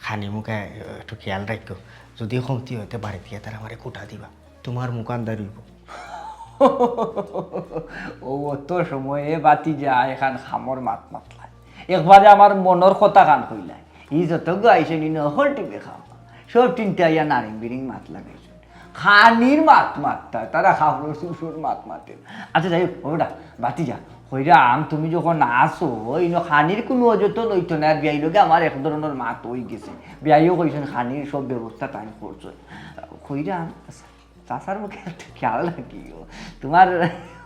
খানি মুখে একটু খেয়াল রাখিও। যদি কমতি হয়, তে বাড়িত গিয়া তারা আমারে কুটা দিবা। তোমার মুখ আন্দার হইব। ও, অত সময়ে বাতি যা এখান খামর মাত মাতলায়। একবারে আমার মনর কথা খান কইলায়। ই যত গো আইছে নি নকল টিপে খাওয়া। সব তিনটা আইয়া নারিং বিরিং মাত লাগাইছে। খানির মাত মাততা, তারা খাবর সুসুর মাত মাতে। আচ্ছা, যাই হোক, ওটা বাতি যা। কইরাম, তুমি যখন আছো, ইনো খানির কোনো অযত্ন লইতো না, আর বিয়াই লগে আমার এক ধরনের মাত হই গেছে। বিয়াইও কইছেন খানির সব ব্যবস্থা তাই করছে। কইরাম, চাচার মুখে একটু খেয়াল রাখিও। তোমার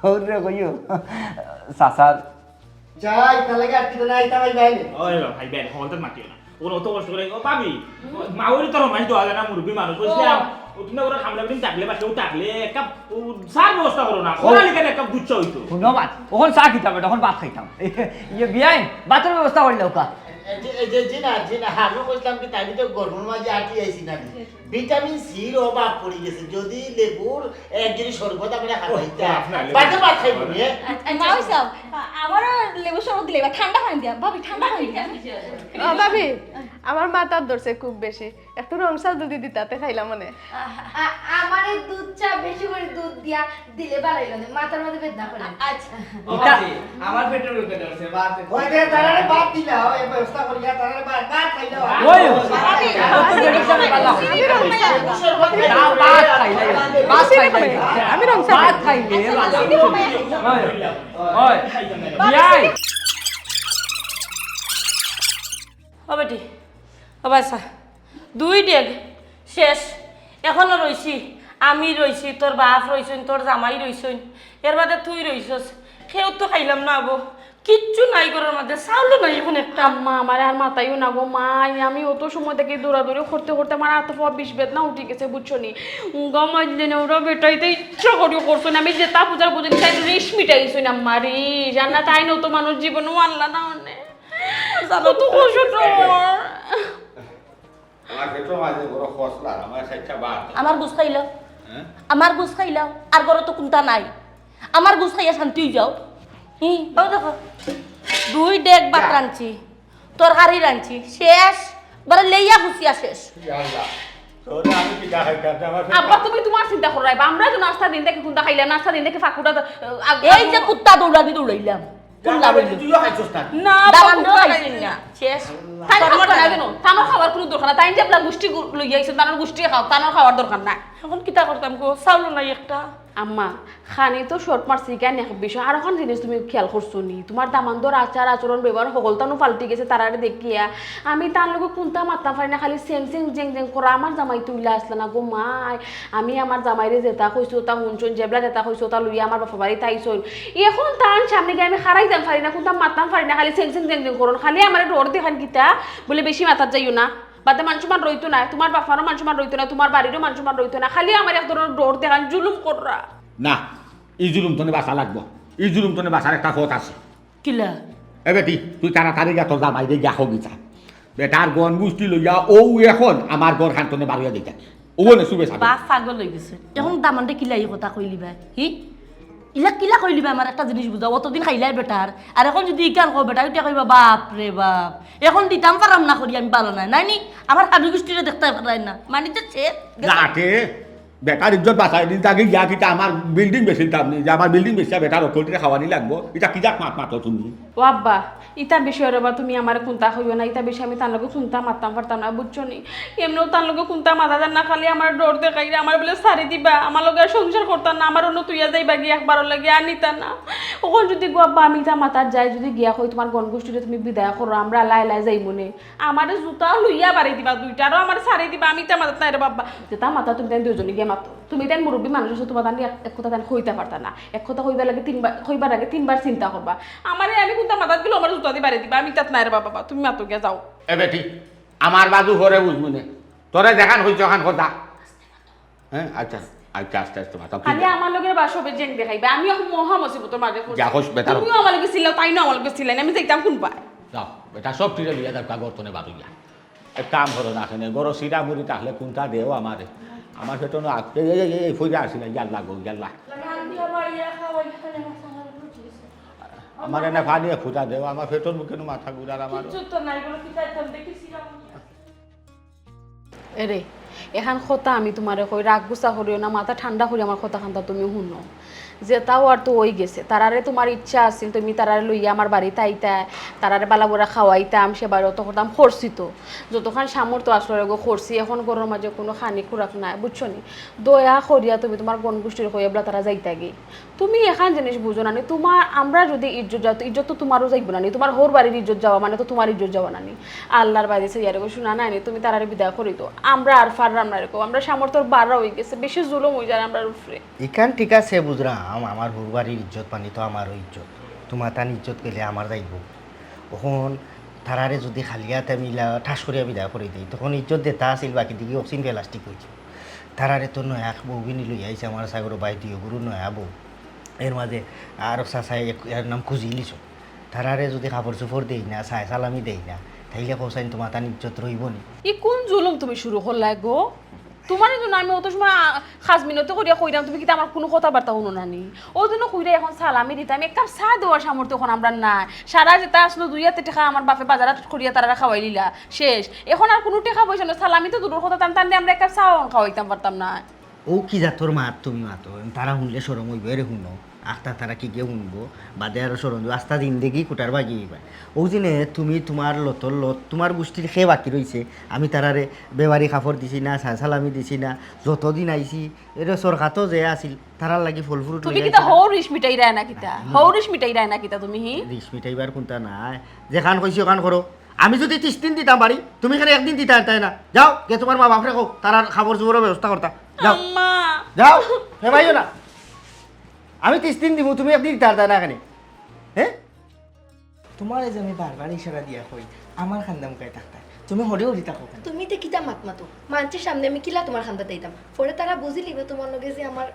ওরে কইও, চাচার। যাই, তার লাগে আর কিছু নাই, তা ভাই, ভাই। ওই ভাই, বেন, হলতে মাতিও না। ওরা অত কষ্ট করে, ও ভাবি, মা ওরে তোর মাঝে দেওয়া যায় না, মুরব্বী মানুষ। বলছিলাম, ও তুমি ওরা খামলা বিটিন থাকলে বা কেউ থাকলে, এক কাপ, ও, চার ব্যবস্থা করো না। ও। ওরা লিখে এক কাপ দুধ চা হইতো। ধন্যবাদ। ওখান চা খেতাম, এটা ওখান ভাত খাইতাম। ইয়ে, বিয়াই, ভাতের ব্যবস্থা করি দাও কা। এই যে, এই যে, জি না, জি না, আমি কইছিলাম কি, তাই তো গরমের মাঝে আটি আইছি না। ভিটামিন সির অভাব পড়ি গেছে। যদি লেবুর এক যদি শরবত আমরা খাওয়াইতাম, ও, আপনার লেবু। বাদে ভাত খাইব নি, হ্যাঁ? আচ্ছা, আচ্ছা, মা ওই সাহেব, আ-, আমারও লেবু শরবত দিলে, এবার ঠান্ডা পানি দিয়া, ভাবি, ঠান্ডা পানি দিয়া। আ, ভাবি, আমার মাথার ধরছে খুব বেশি, একটু রং চা যদি দিতাতে খাইলাম মানে। আ-, আমারে দুধ চা বেশি করে দুধ দিয়া দিলে বাড়াইল না, মাথার মধ্যে বেদনা করে। আচ্ছা। ও বাবা, আমার পেটের রোগে ধরছে, বাদ দে। ওই যে তারারে বাদ দিলা, ওই ব্যবস্থা করিয়া তারারে বাদ, বাদ খাইলা। ওই, আমি, কত বেশি করে বালা। আমি রং চা। না, ভাত খাইলে, ভাত খাইলে। আমি রং চা। ভাত খাইলে, ভাত খাইলে। ওই, ওই, বিয়াই। ও বেটি, ও বাচ্চা, দুই ডেগ শেষ। এখনো রইছি, আমি রইছি, তোর বাপ রইছইন, তোর জামাই রইছইন, এর বাদে তুই রইছস। কেউ তো খাইলাম না আবো, কিচ্ছু নাই ঘরর মধ্যে, চাউলও নাই এখন একটা। আম্মা, আমারে আর মাতাইও না গো মাই, আমি অত সময় থাকি দৌড়াদৌড়ি করতে করতে আমার আত পাও বিষ বেদনা উঠি গেছে, বুঝছো নি? গো মাই, যেন ওরা বেটাইতে ইচ্ছা করি করছো না, আমি যেটা বুঝার বুঝি না, তাই রিস মিটাই গেছো না আম্মা, রিস। আর না তাই না তো মানুষ জীবনও আনলা না অনে। জানো তো কষ্ট আমার। আমার পেটর মাঝে বড় খসলা, আমার সাইডটা বাদ। আমার গুছ খাইলাও। হ্যাঁ? আমার গুছ খাইলাও। আর ঘরো তো কুন্তা নাই। আমার গুছ খাইয়া শান্তি অই যাও। হি, ও দেখো। দুই ডেগ ভাত যা। রানছি, তরকারি রানছি, শেষ। বারে লেইয়া ফুসিয়া শেষ। ইয়া আল্লাহ। তোরে আমি কিতা খাইতাম? আমার আব্বা, তুমি তোমার চিন্তা করো, আব্বা। আমরা তো নাস্তা দিন দেখি কুন্তা খাইলা, নাস্তা দিন দেখি ফাকুটা দ-, আগ-, এই যে কুত্তা দৌড়ানি দৌড়াইলাম। কুন্তা দৌড়ানি। তুইও খাইছস না? না, দাঁড়ান, কুন্তা খাইছি খাইছি না। না। শেষ। তাই খাওয়ার না কেন? তানোর খাওয়ার কোনো দরকার না। তাই যে আপনার গুষ্টি গু-, লইয়া আইছেন, তানোর গুষ্টি খাও, তানোর খাওয়ার দরকার না। এখন কিতা করতাম গো? চাউলও নাই একটা। আম্মা, খানি তো শর্ট মারছি, কেন এক বিষয়। আর ওখান জিনিস তুমি খেয়াল করছো নি? তোমার দামান্দর আচার, আচরণ, ব্যবহার হকলতানো পাল্টি গেছে, তারারে দেখিয়া। আমি তার লগে কুন্তা মাততাম পারি না, খালি সেং সেং জেং জেং করা। আমার জামাই তুইলা আসলে না গো মাই। আমি আমার জামাইরে যেটা কইছি, ওটা হুনছইন, যেবলা যেটা কইছি, ওটা লইয়া আমার বাপর বাড়িত আইছইন। এখন তার সামনে গিয়া আমি খাড়াইতাম পারি না, কুন্তা মাততাম পারি না, খালি সেং সেং জেং জেং করইন। খালি আমারে ডর দেখান কিতা, বলে বেশি মাতাত যাইও না। বাদে মান সম্মান রইতো না, তোমার বাপ মারও মান সম্মান রইতো না, তোমার বাড়িরও মান সম্মান রইতো না, খালি আমার এক ধরনের ডর দেখান, জুলুম কররা। না, ই জুলুম তনে বাঁচা লাগবো, ই জুলুম তনে বাঁচার একটা পথ আছে। কিলা? এ বেটি, তুই তাড়াতাড়ি গিয়া তোর জামাইরে গিয়া কগি চা। বেটার গন গুষ্টি লইয়া ও এখন আমার ঘর খান তনে বারইয়া দিতা। ও নে শুভে সাথে। বাপ পাগল অই গেছে। এখন দামান্দে কিলা ই কথা কইলিবা? হি? ইলা কিলা কইলিবা? আমার একটা জিনিস বুঝাও, অতদিন খাইলাই বেটার, আর এখন যদি ইখান কও বেটা, ইটা কইবা বাপ রে বাপ, এখন দিতাম পারাম না করি আমি বালা নায়, নায় নি? আমার হাবি গুষ্টিরে দেখতায় পারায় না, মানি তো সে। যাতে বেটার ইজ্জত বাঁচাই দিন, তাকে গিয়া কিতা আমার বিল্ডিং বেচিলতাম নি, যে আমার বিল্ডিং বেচিয়া বেটার অকলটিরে খাওয়ানি লাগবো, ইটা কি জাত মাত মাতো তুমি? ও আব্বা, ইতা বিষয় রে বা তুমি আমারে কুন্তা কইও না, ইতা বিষয় আমি তার লগে কুন্তা মাততাম পারতাম না, বুঝছো নি? এমনেও তার লগে কুন্তা মাতা যায় না, খালি আমার ডর দেখাইরা, আমার বলে ছাড়ি দিবা, আমার লগে আর সংসার করতা না, আমার অন্য তুইয়া যাইবা গিয়া একবারর লাগি আর নিতা না। অখন যদি গো আব্বা আমি ইতা মাতাত যাই, যদি গিয়া কই তোমার গন গুষ্টিরে তুমি বিদায় করো, আমরা আলায় আলায় যাইমুনে, আমারে জুতা লইয়া বাড়ি দিবা দুইটারও, আমারে ছাড়ি দিবা, আমি ইতা মাতাত নাই রে বাবা। যেতা মাতা তুমি তাইন দুইজনে গিয়া মাতো, তুমি তাইন মুরব্বি মানুষ আছো, তোমার তাইন এক, এক কথা তাইন কইতা পারতা না, এক কথা কইবার লাগে তিনবার, কইবার আগে তিনবার চিন্তা করবা। আমারে আমি কুন্তা মাতাত গেলে আমারে জুতা দি বাড়ি দিবা, আমি ইতাত নাই রে বাবা, তুমি মাতো গিয়া যাও। এ বেটি, আমার বাজু হরে বুঝবি নে। তোরে যেখান কইছি ওখান কথা। হ্যাঁ, আচ্ছা, আচ্ছা, আস্তে আস্তে মাতাও। খালি আমার লগে বা সবে জেং দেখাইবা, আমি এখন মহা মুসিবতর মাঝে পড়ছি। যা কইস বেটা। তুমিও আমার লগে চিল্লাও, তাইনও আমার লগে চিল্লাইন, আমি যাইতাম কুনবায়? যাও, বেটা, সব টিরে লইয়া যাও, কাগর তনে বারইয়া। এক কাম করো না, কেনে গরো সিরা মুড়ি তাহলে কুন্তা দেও আমারে। আমার পেটো না, এই, এই, এই, এই, ফইরা আসি না, ইয়াল্লা গো, ইয়াল্লা। রান্দিয়া বাড়িয়া খাওয়াই, খালি আমার সারা রুটি দিছে। আমার এনে পানি ফুটা দেও, আমার পেটর মুখে নু মাথা ঘুরার আমার। কিচ্ছু তো নাই, বলো কি চাইতাম, দেখি সিরা মুড়ি। এরে, এখান কথা আমি তোমারে কই, রাগ গুসা করিও না, মাথা ঠান্ডা করি আমার কথা খান্তা তুমি হুনো। যেতা অওয়ার তো অই গেছে, তারারে তোমার ইচ্ছা আছিল, তুমি তারারে লইয়া আমার বাড়িত আইতা, তারারে বালা বুরা খাওয়াইতাম, সেবা যত্ন করতাম, করছি তো। যতখান সামর্থ্য আসলো রে গো করছি, এখন ঘরর মাঝে কুনু খানি খুরাক নাই, বুঝছো নি? দয়া করিয়া তুমি তোমার গন গুষ্টিরে কইয়া এবলা তারা যাইতা গি। তুমি এখান জিনিস বুঝো না নি, তোমার, আমরা যদি ইজ্জত যাও, তো ইজ্জত তো তোমারও যাইবো না নি, তোমার হউর বাড়ির ইজ্জত যাওয়া মানে তো তোমার ইজ্জত যাওয়া না নি। আল্লার বাড়ি সে ইয়ারে গো শুনা নাই নি, তুমি তারারে বিদায় করি তো, আমরা আর পাররাম আমরা এরকম, আমরা সামর্থ্যর বাড়া অই গেছে, বেশি জুলুম অই যায় আমরার উপরে। ইখান ঠিক আছে, বুঝরাম, আমার হুরবাড়ির ইজ্জত পানি তো আমারও ইজ্জত, তুমার তান ইজ্জত গেলে আমার যাইব। অখন তারারে যুদি খালি আতে আমি ইলা ঠাস করিয়া বিদায় করি দেই, তখন ইজ্জত যেতা আছিল বাকি দিকে অক্সিন প্লাস্টিক অই যাইব। তারারে তো নয়া বউগিনি লইয়া আইছে আমার সাগর ভাই, দুইও গুরু নয়া বউ। এর মাঝে আরো চাচায় এক, এর নাম খুঁজিলিছো। তারারে যুদি কাপড় চোপড় দেই না, চায় সালামি দেই না, তাইলে কওছাইন তুমার তান ইজ্জত রইব নি? ই কুন জুলুম তুমি শুরু করলায় গো? তুমারে তো না আমি অত সময় আ, খাস মিনতি করিয়া কইরাম, তুমি কিতা আমার কুনু কথাবার্তা হুনো না নি? অউ জন্য কইরা অখন সালামি দিতাম, এক কাপ চা দেওয়ার সামর্থ্য অখন আমরার নাই। সারা যেতা আছলো দুই আতে টেকা আমার বাপে বাজার আত করিয়া তারারে খাওয়াইলিলা, শেষ। অখন আর কুনু টেকা পয়সা নাই, সালামি তো দূরর কথা, তান তানরে আমরা এক কাপ চা অখন খাওয়াইতাম পারতাম না। অউ কি জাতর মাত তুমি মাতো? তারা হুনলে শরম অইব, এরে হুনো। আখতা তারা কিগে হুনবো, বাদে আরো শরম অইব। আস্তা জিন্দেগি কুটার বাগি অইবা। অউ জিনে তুমি তুমার লতর লত, তুমার গুষ্টির কে বাকি রইছে? আমি তারারে বেওয়ারি কাপড় দিছি না, চা সালামি দিছি না, যতদিন আইছি, এরে সরকাতো যে আছিল, তারার লাগি ফল fruit তুমি লইয়া কিতা আইছি না। হউ রিস মিটাইরায় না কিতা? না, না। হউ রিস মিটাইরায় না কিতা তুমি, হি? রিস মিটাইবার কুনতা নাই। যেখান কইছি অখান করো। আমি যুদি তিশ দিন দিতাম পারি, তুমি কেনে একদিন দিতায় পারতায় না? যাও, গিয়া তুমার মা বাপরে কও, তারার কাপড় চোপড়র ব্যবস্থা করতা। যাও। আম্মা। যাও, হেবাইও না। আমি তিশ দিন দিমু, তুমি একদিন দিতায় পারতায় না কেনে? হে? তুমারে যে আমি বারবার ইশারা দিয়া কই, আমার কান্দা মুখাই থাকতায়। তুমি হরি হরি থাকো কেনে? তুমি তে কিতা মাত মাতো? মানষর সামনে আমি কিলা তুমার কান্দাত আইতাম? পরে তারা বুঝিলিবা তুমার লগে যে আমার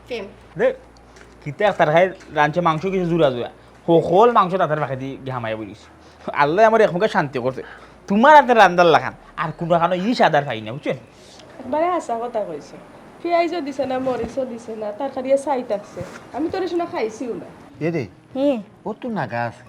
প্রেম। দে, কিতা এক তরকারি রানছে, মাংস কিছু জুরা জুরা। হকল মাংস তাতার বাকেদি গিয়া হামাইয়া বইলিছে। আল্লায় আমার এক মুখে শান্তি করছে। তুমার আতর রান্দার লাখান আর কুনু খানো ই স্বাদ আর পাই না, বুঝছো নি? একবারে হাছা কথা কইছো। পিয়াইজও দিছে না, মরিচও দিছে না, তরকারিয়ে ছাই থাকছে। আমি তো অউ সময় খাইছিও না। এ রে, হুম। ও তো নাগা আছে।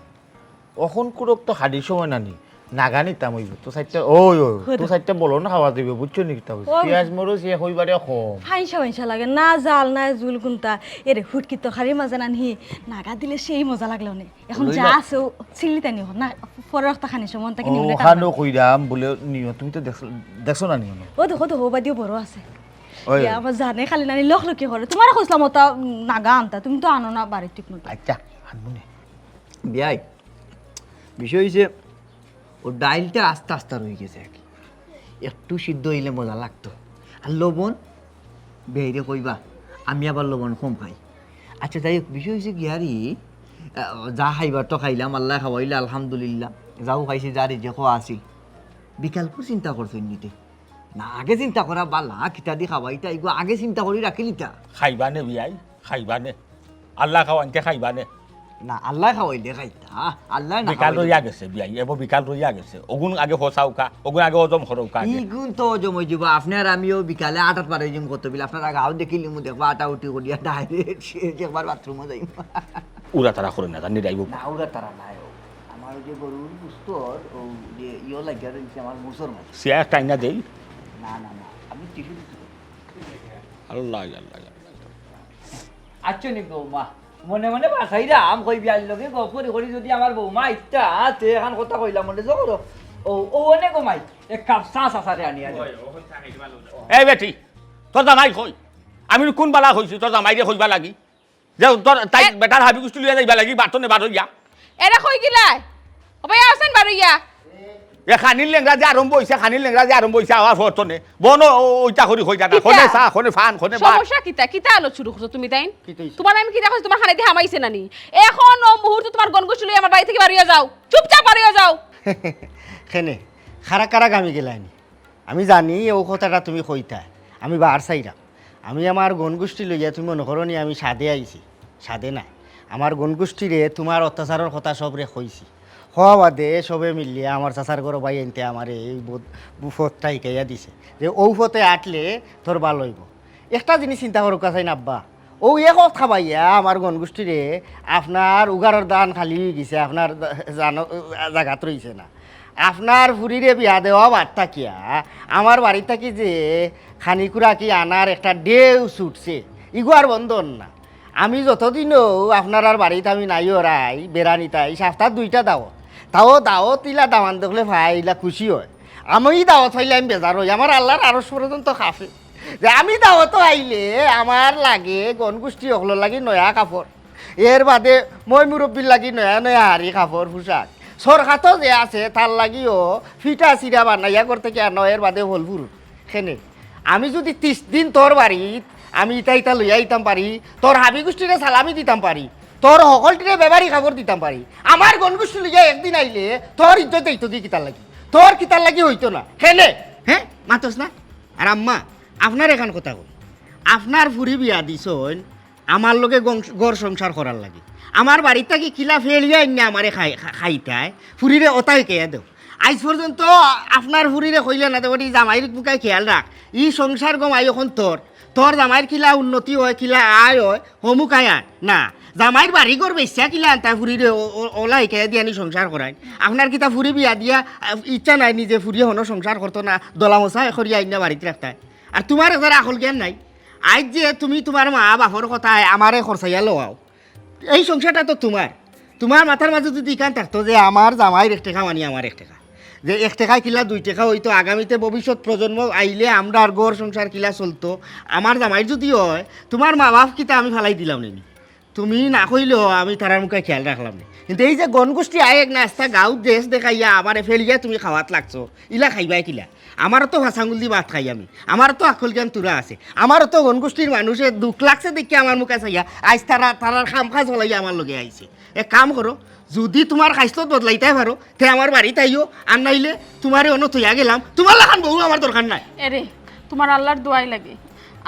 অখন কুরক তো হাড়ির সময় না নি। নাগা নিতাম অইব। তো চাইরটা, ওই, ওই, তো চাইরটা বলো না খাওয়া দিবে, বুঝছো নি কিতা কইছি? ও। পিয়াজ মরিচ ইয়ে কইবারে কম। ফাইনসা ফাইনসা লাগে, না জাল, না জুল কুনতা। এরে, হুটকি তরকারির মাঝে না নি, নাগা দিলে সেই মজা লাগলো নে। অখন লই যা যাও। আছে, ও ছিল্লিতা নিও না, পরে রক্ত খানি সময় তাকে নিও না, অখানো টানো। কইরাম বুলে নিও, তুমি তো দেখছো, দেখছো না নিও না। ও দেখো তো, হবা দিও বড় আছে। ওই। ইয়া, আমার জানে খালি নানি লখ লখি করে। তুমারে কইছলাম ওটা নাগা আনতা, তুমি তো আনো না বাড়িত ঠিক মতো। আচ্ছা, আনমু নে। বিয়াই, বিষয় অইছে, ও ডাইলটা আস্তা আস্তা রই গেছে আর কি। একটু সিদ্ধ অইলে মজা লাগতো। আর লবণ, বেইরে কইবা, আমি আবার লবণ কম খাই। আচ্ছা, যাই হোক, বিষয় অইছে কি আরে, আহ, যা খাইবার তো খাইলাম, আল্লায় খাওয়াইলা, আলহামদুলিল্লাহ। যাও খাইছি, যা রিজেকো আছিল। বিকালকুর চিন্তা করছো নিতে? না, আগে চিন্তা করা বালা, কিতা দি খাওয়াইতা, ইগু আগে চিন্তা করি রাখিলিতা। খাইবা নে বিয়াই, খাইবা নে। আল্লায় খাওয়াইনতে খাইবা নে। না, আল্লায় খাওয়াইলে খাইতা, আল্লায় না বিকাল খাওয়াইলে রইয়া গেছে বিয়াই, এবো বিকাল রইয়া গেছে। অগুন আগে ফসাউক্কা, অগুন আগে হজম করউক্কা আগে। ইগুন তো হজম অই যিবো, আপনে আর আমিও বিকালে আটাত বার অই যিমু কত বিল, আপনার আগে আও দেখিলিমু, দেখবা আটা উটি করিয়া direct একবার bathroom-ও যাইমু। উড়া তারা করে না, জানি যাইবো। না, উড়া তারা নাই। আমার ওই যে গরুর গোস্তর, ও যে ইয়ো লাগিয়া রইছে আমার মুসর মাঝে। সিয়া টাইনা দেই। না, না, না, আমি টিস্যু দিতে পারি। আল্লাহ, আল্লাহ, আল্লাহ। আচ্ছা নি বৌমা, মনে মনে বাসাইরাম, কই বিয়ার লগে গপ করি করি যদি আমার বৌমা আইতা, তে এখান কথা কইলাম মনে তো করো। ও, ও অনেক ঘুমাই, এক কাপ চা চা সাথে আনি আনি। এই বেটি, তোর জামাই কই? আমি কোন বালা কইছি তোর জামাইরে কইবা লাগি? যে তোর তাই এ- বেটার হাবি গুষ্টি লইয়া যাইবা লাগি, বাটনে বার হইয়া। এরা কই গিলায়? ও ভাই, আছেন বার হইয়া? এ খানির লেংড়া যে আরম্ভ হইছে, খানির লেংড়া যে আরম্ভ হইছে, আওয়ার ফরতনে। বনো, ও-, ওইটা করি কইতা না। কিতা? খনে চা, খনে ফান, খনে ভাত। সমস্যা কিতা? কিতা আলো শুরু করছো তুমি তাইন? কিতা হইছে? তোমার আমি কিতা কইছি, তোমার খানে দিয়ে হামাইছে নানি? এখন ও মুহূর্তে তোমার গনগুষ্টি লইয়া আমার বাড়ি থেকে বার হইয়া যাও। চুপচাপ বার হইয়া যাও। খেনে, খারা খারা গামি গেলায়নি। আমি জানি অউ কথাটা তুমি কইতায়, আমি বার চাইরাম। আমি আমার গনগুষ্টি লইয়া তুমি মনো করো নি আমি সাধে আইছি, সাধে নায়। আমার গনগুষ্টিরে তুমার অত্যাচারর কথা সবরে কইছি। কওয়া বাদে সবে মিলিয়া আমার চাচার ঘরো ভাইয়াইন্তে আমারে এই বোধ-, পথটা হিকাইয়া দিছে যে অউ পথে আটলে তোর ভালা অইবো। একটা জিনিস চিন্তা করউক্কা চাইন আব্বা, অউ এক কথা ভাইয়া আমার গনগুষ্টিরে আপনার উগারর দান খালি অই গেছে, আপনার জা-, জানো, জাগাত রইছে না। আপনার ফুরিরে বিয়া দেওয়া বাদ থাকিয়া আমার বাড়ি থাকি যে খানিকুরা কি আনার একটা ঢেউ ছুটছে, ইগু আর বন্ধ অর না। আমি যতদিনও আপনারার বাড়িত আমি নাই ওরাই বেড়ানিতাই, সপ্তাহ দুইটা দাওত, তাও দাওত ইলা দামান দেখলে ভাই ইলা খুশি হয়। আমি দাওত পাইলে আমি বেজার হই, আমার আল্লাহর আরশ পর্যন্ত কাঁপে। যে আমি দাওতো আইলে আমার লাগে গনগুষ্টি অকলর লাগি নয়া কাপড়, এর বাদে ময় মুরব্বির লাগি নয়া নয়া হাড়ি কাপড় পোশাক, সরকাতো যে আছে তার লাগিও ফিটা চিরা বানাইয়া করতে কি আর নয়, এর বাদে ফল ফুরুট খেনে। আমি যুদি তিশ দিন তোর বাড়িত আমি ইতা ইতা লইয়া আইতাম পারি, তোর হাবি গুষ্টিরে সালামি দিতাম পারি, তোর হকলটিরে বেবারি খবর দিতাম পারি, আমার গণ গুষ্টি লইয়া একদিন আইলে তোর ইজ্জত অইতো কি কিতার লাগি? তোর কিতার লাগি অইতো না? কেনে? হে, মাতস না? আর আম্মা, আপনার এখান কথা কই, আপনার ফুরি বিয়া দিছইন আমার লগে গং-, ঘর সংসার করার লাগি। আমার বাড়িত থাকি কিলা ফেলিয়া আইন্না আমারে খাই-, খা-, খাইতায়, ফুরিরে অতায় কেয়া দেও। আইজ পর্যন্ত আপনার ফুরিরে কইলা না, "তোর ই জামাইর বুকায় খেয়াল রাখ, ই সংসার গমাই অখন তোর, তোর জামাইর কিলা উন্নতি অয়, কিলা আয় অয়, হমুকায় আয়।" না, জামাইর বাড়ি ঘর বেচিয়া কিলা আনতা ফুরিরে অ-, অ-, অলা হিকাইয়া দিয়ানি সংসার করাইন। আপনার কিতা ফুরি বিয়া দিয়া, আহ, ইচ্ছা নাই নিজে ফুরিয়ে হনো সংসার করতো না, দলামশা করিয়া আইন্না বাড়িত রাখতায়? আর তুমার একজার আকল জ্ঞান নাই। আইজ যে তুমি তুমার মা বাপর কথায় আমারে খরচাইয়া লওয়াও, এই সংসারটা তো তুমার। তুমার মাথার মাঝে যুদি ইখান থাকতো যে আমার জামাইর এক টেকা মানি আমার এক টেকা, যে এক টেকায় কিলা দুই টেকা অইতো, আগামীতে ভবিষ্যৎ প্রজন্ম আইলে আমরার ঘর সংসার কিলা চলতো, আমার জামাইর যুদি অয়, তুমার মা বাপ কিতা আমি ফালাই দিলাম নি? তুমি না কইলেও আমি তারার মুখে খেয়াল রাখলাম নি। কিন্তু এই যে গণ গুষ্টি আয় এক নাস্তা গাঁও দেশ দেখাইয়া আমারে ফেলিয়া তুমি খাওয়াত লাগছো, ইলা খাইবায় কিলা? আমারও তো ফাঁসাঙ্গুল দি ভাত খাই আমি, আমারও তো আকল জ্ঞান তুরা আছে, আমারও তো গণ গুষ্টির মানুষে দুখ লাগছে দেখি আমার মুখে চাইয়া আইজ তারা তারার কাম কাজ ফালাইয়া আমার লগে আইছে। এক কাম করো, যুদি তুমার খাইছলত বদলাইতায় পারো, তে আমার বাড়িত আইও, আর নাইলে তুমারে অনো থইয়া গেলাম, তুমার লাখান বউ আমার দরকার নাই। এরে, তুমার আল্লার দোয়াই লাগে,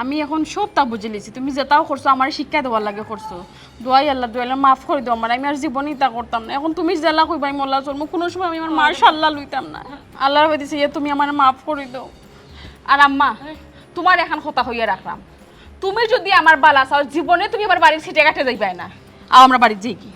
আমি অখন সবতা বুঝিলিছি। তুমি যেতাও করছো, আমারে শিক্ষা দেওয়ার লাগি করছো। দোয়াই আল্লার, দোয়াই আল্লার, মাফ করি দেও আমারে, আমি আর জীবনে ইতা করতাম না। অখন তুমি যেলা কইবায় আমি অলা চলমু, কুনু সময় আমি আমার মার সাল্লা লইতাম না। আল্লার বাদে চাইয়া তুমি আমারে মাফ করি দেও। আর আম্মা, তুমার এখান কথা কইয়া রাখলাম, তুমি যুদি আমার বালা চাও, জীবনে তুমি আমার বাড়ির সিটে কাটে যাইবায় না। আও, আমরা বাড়িত যাইগি।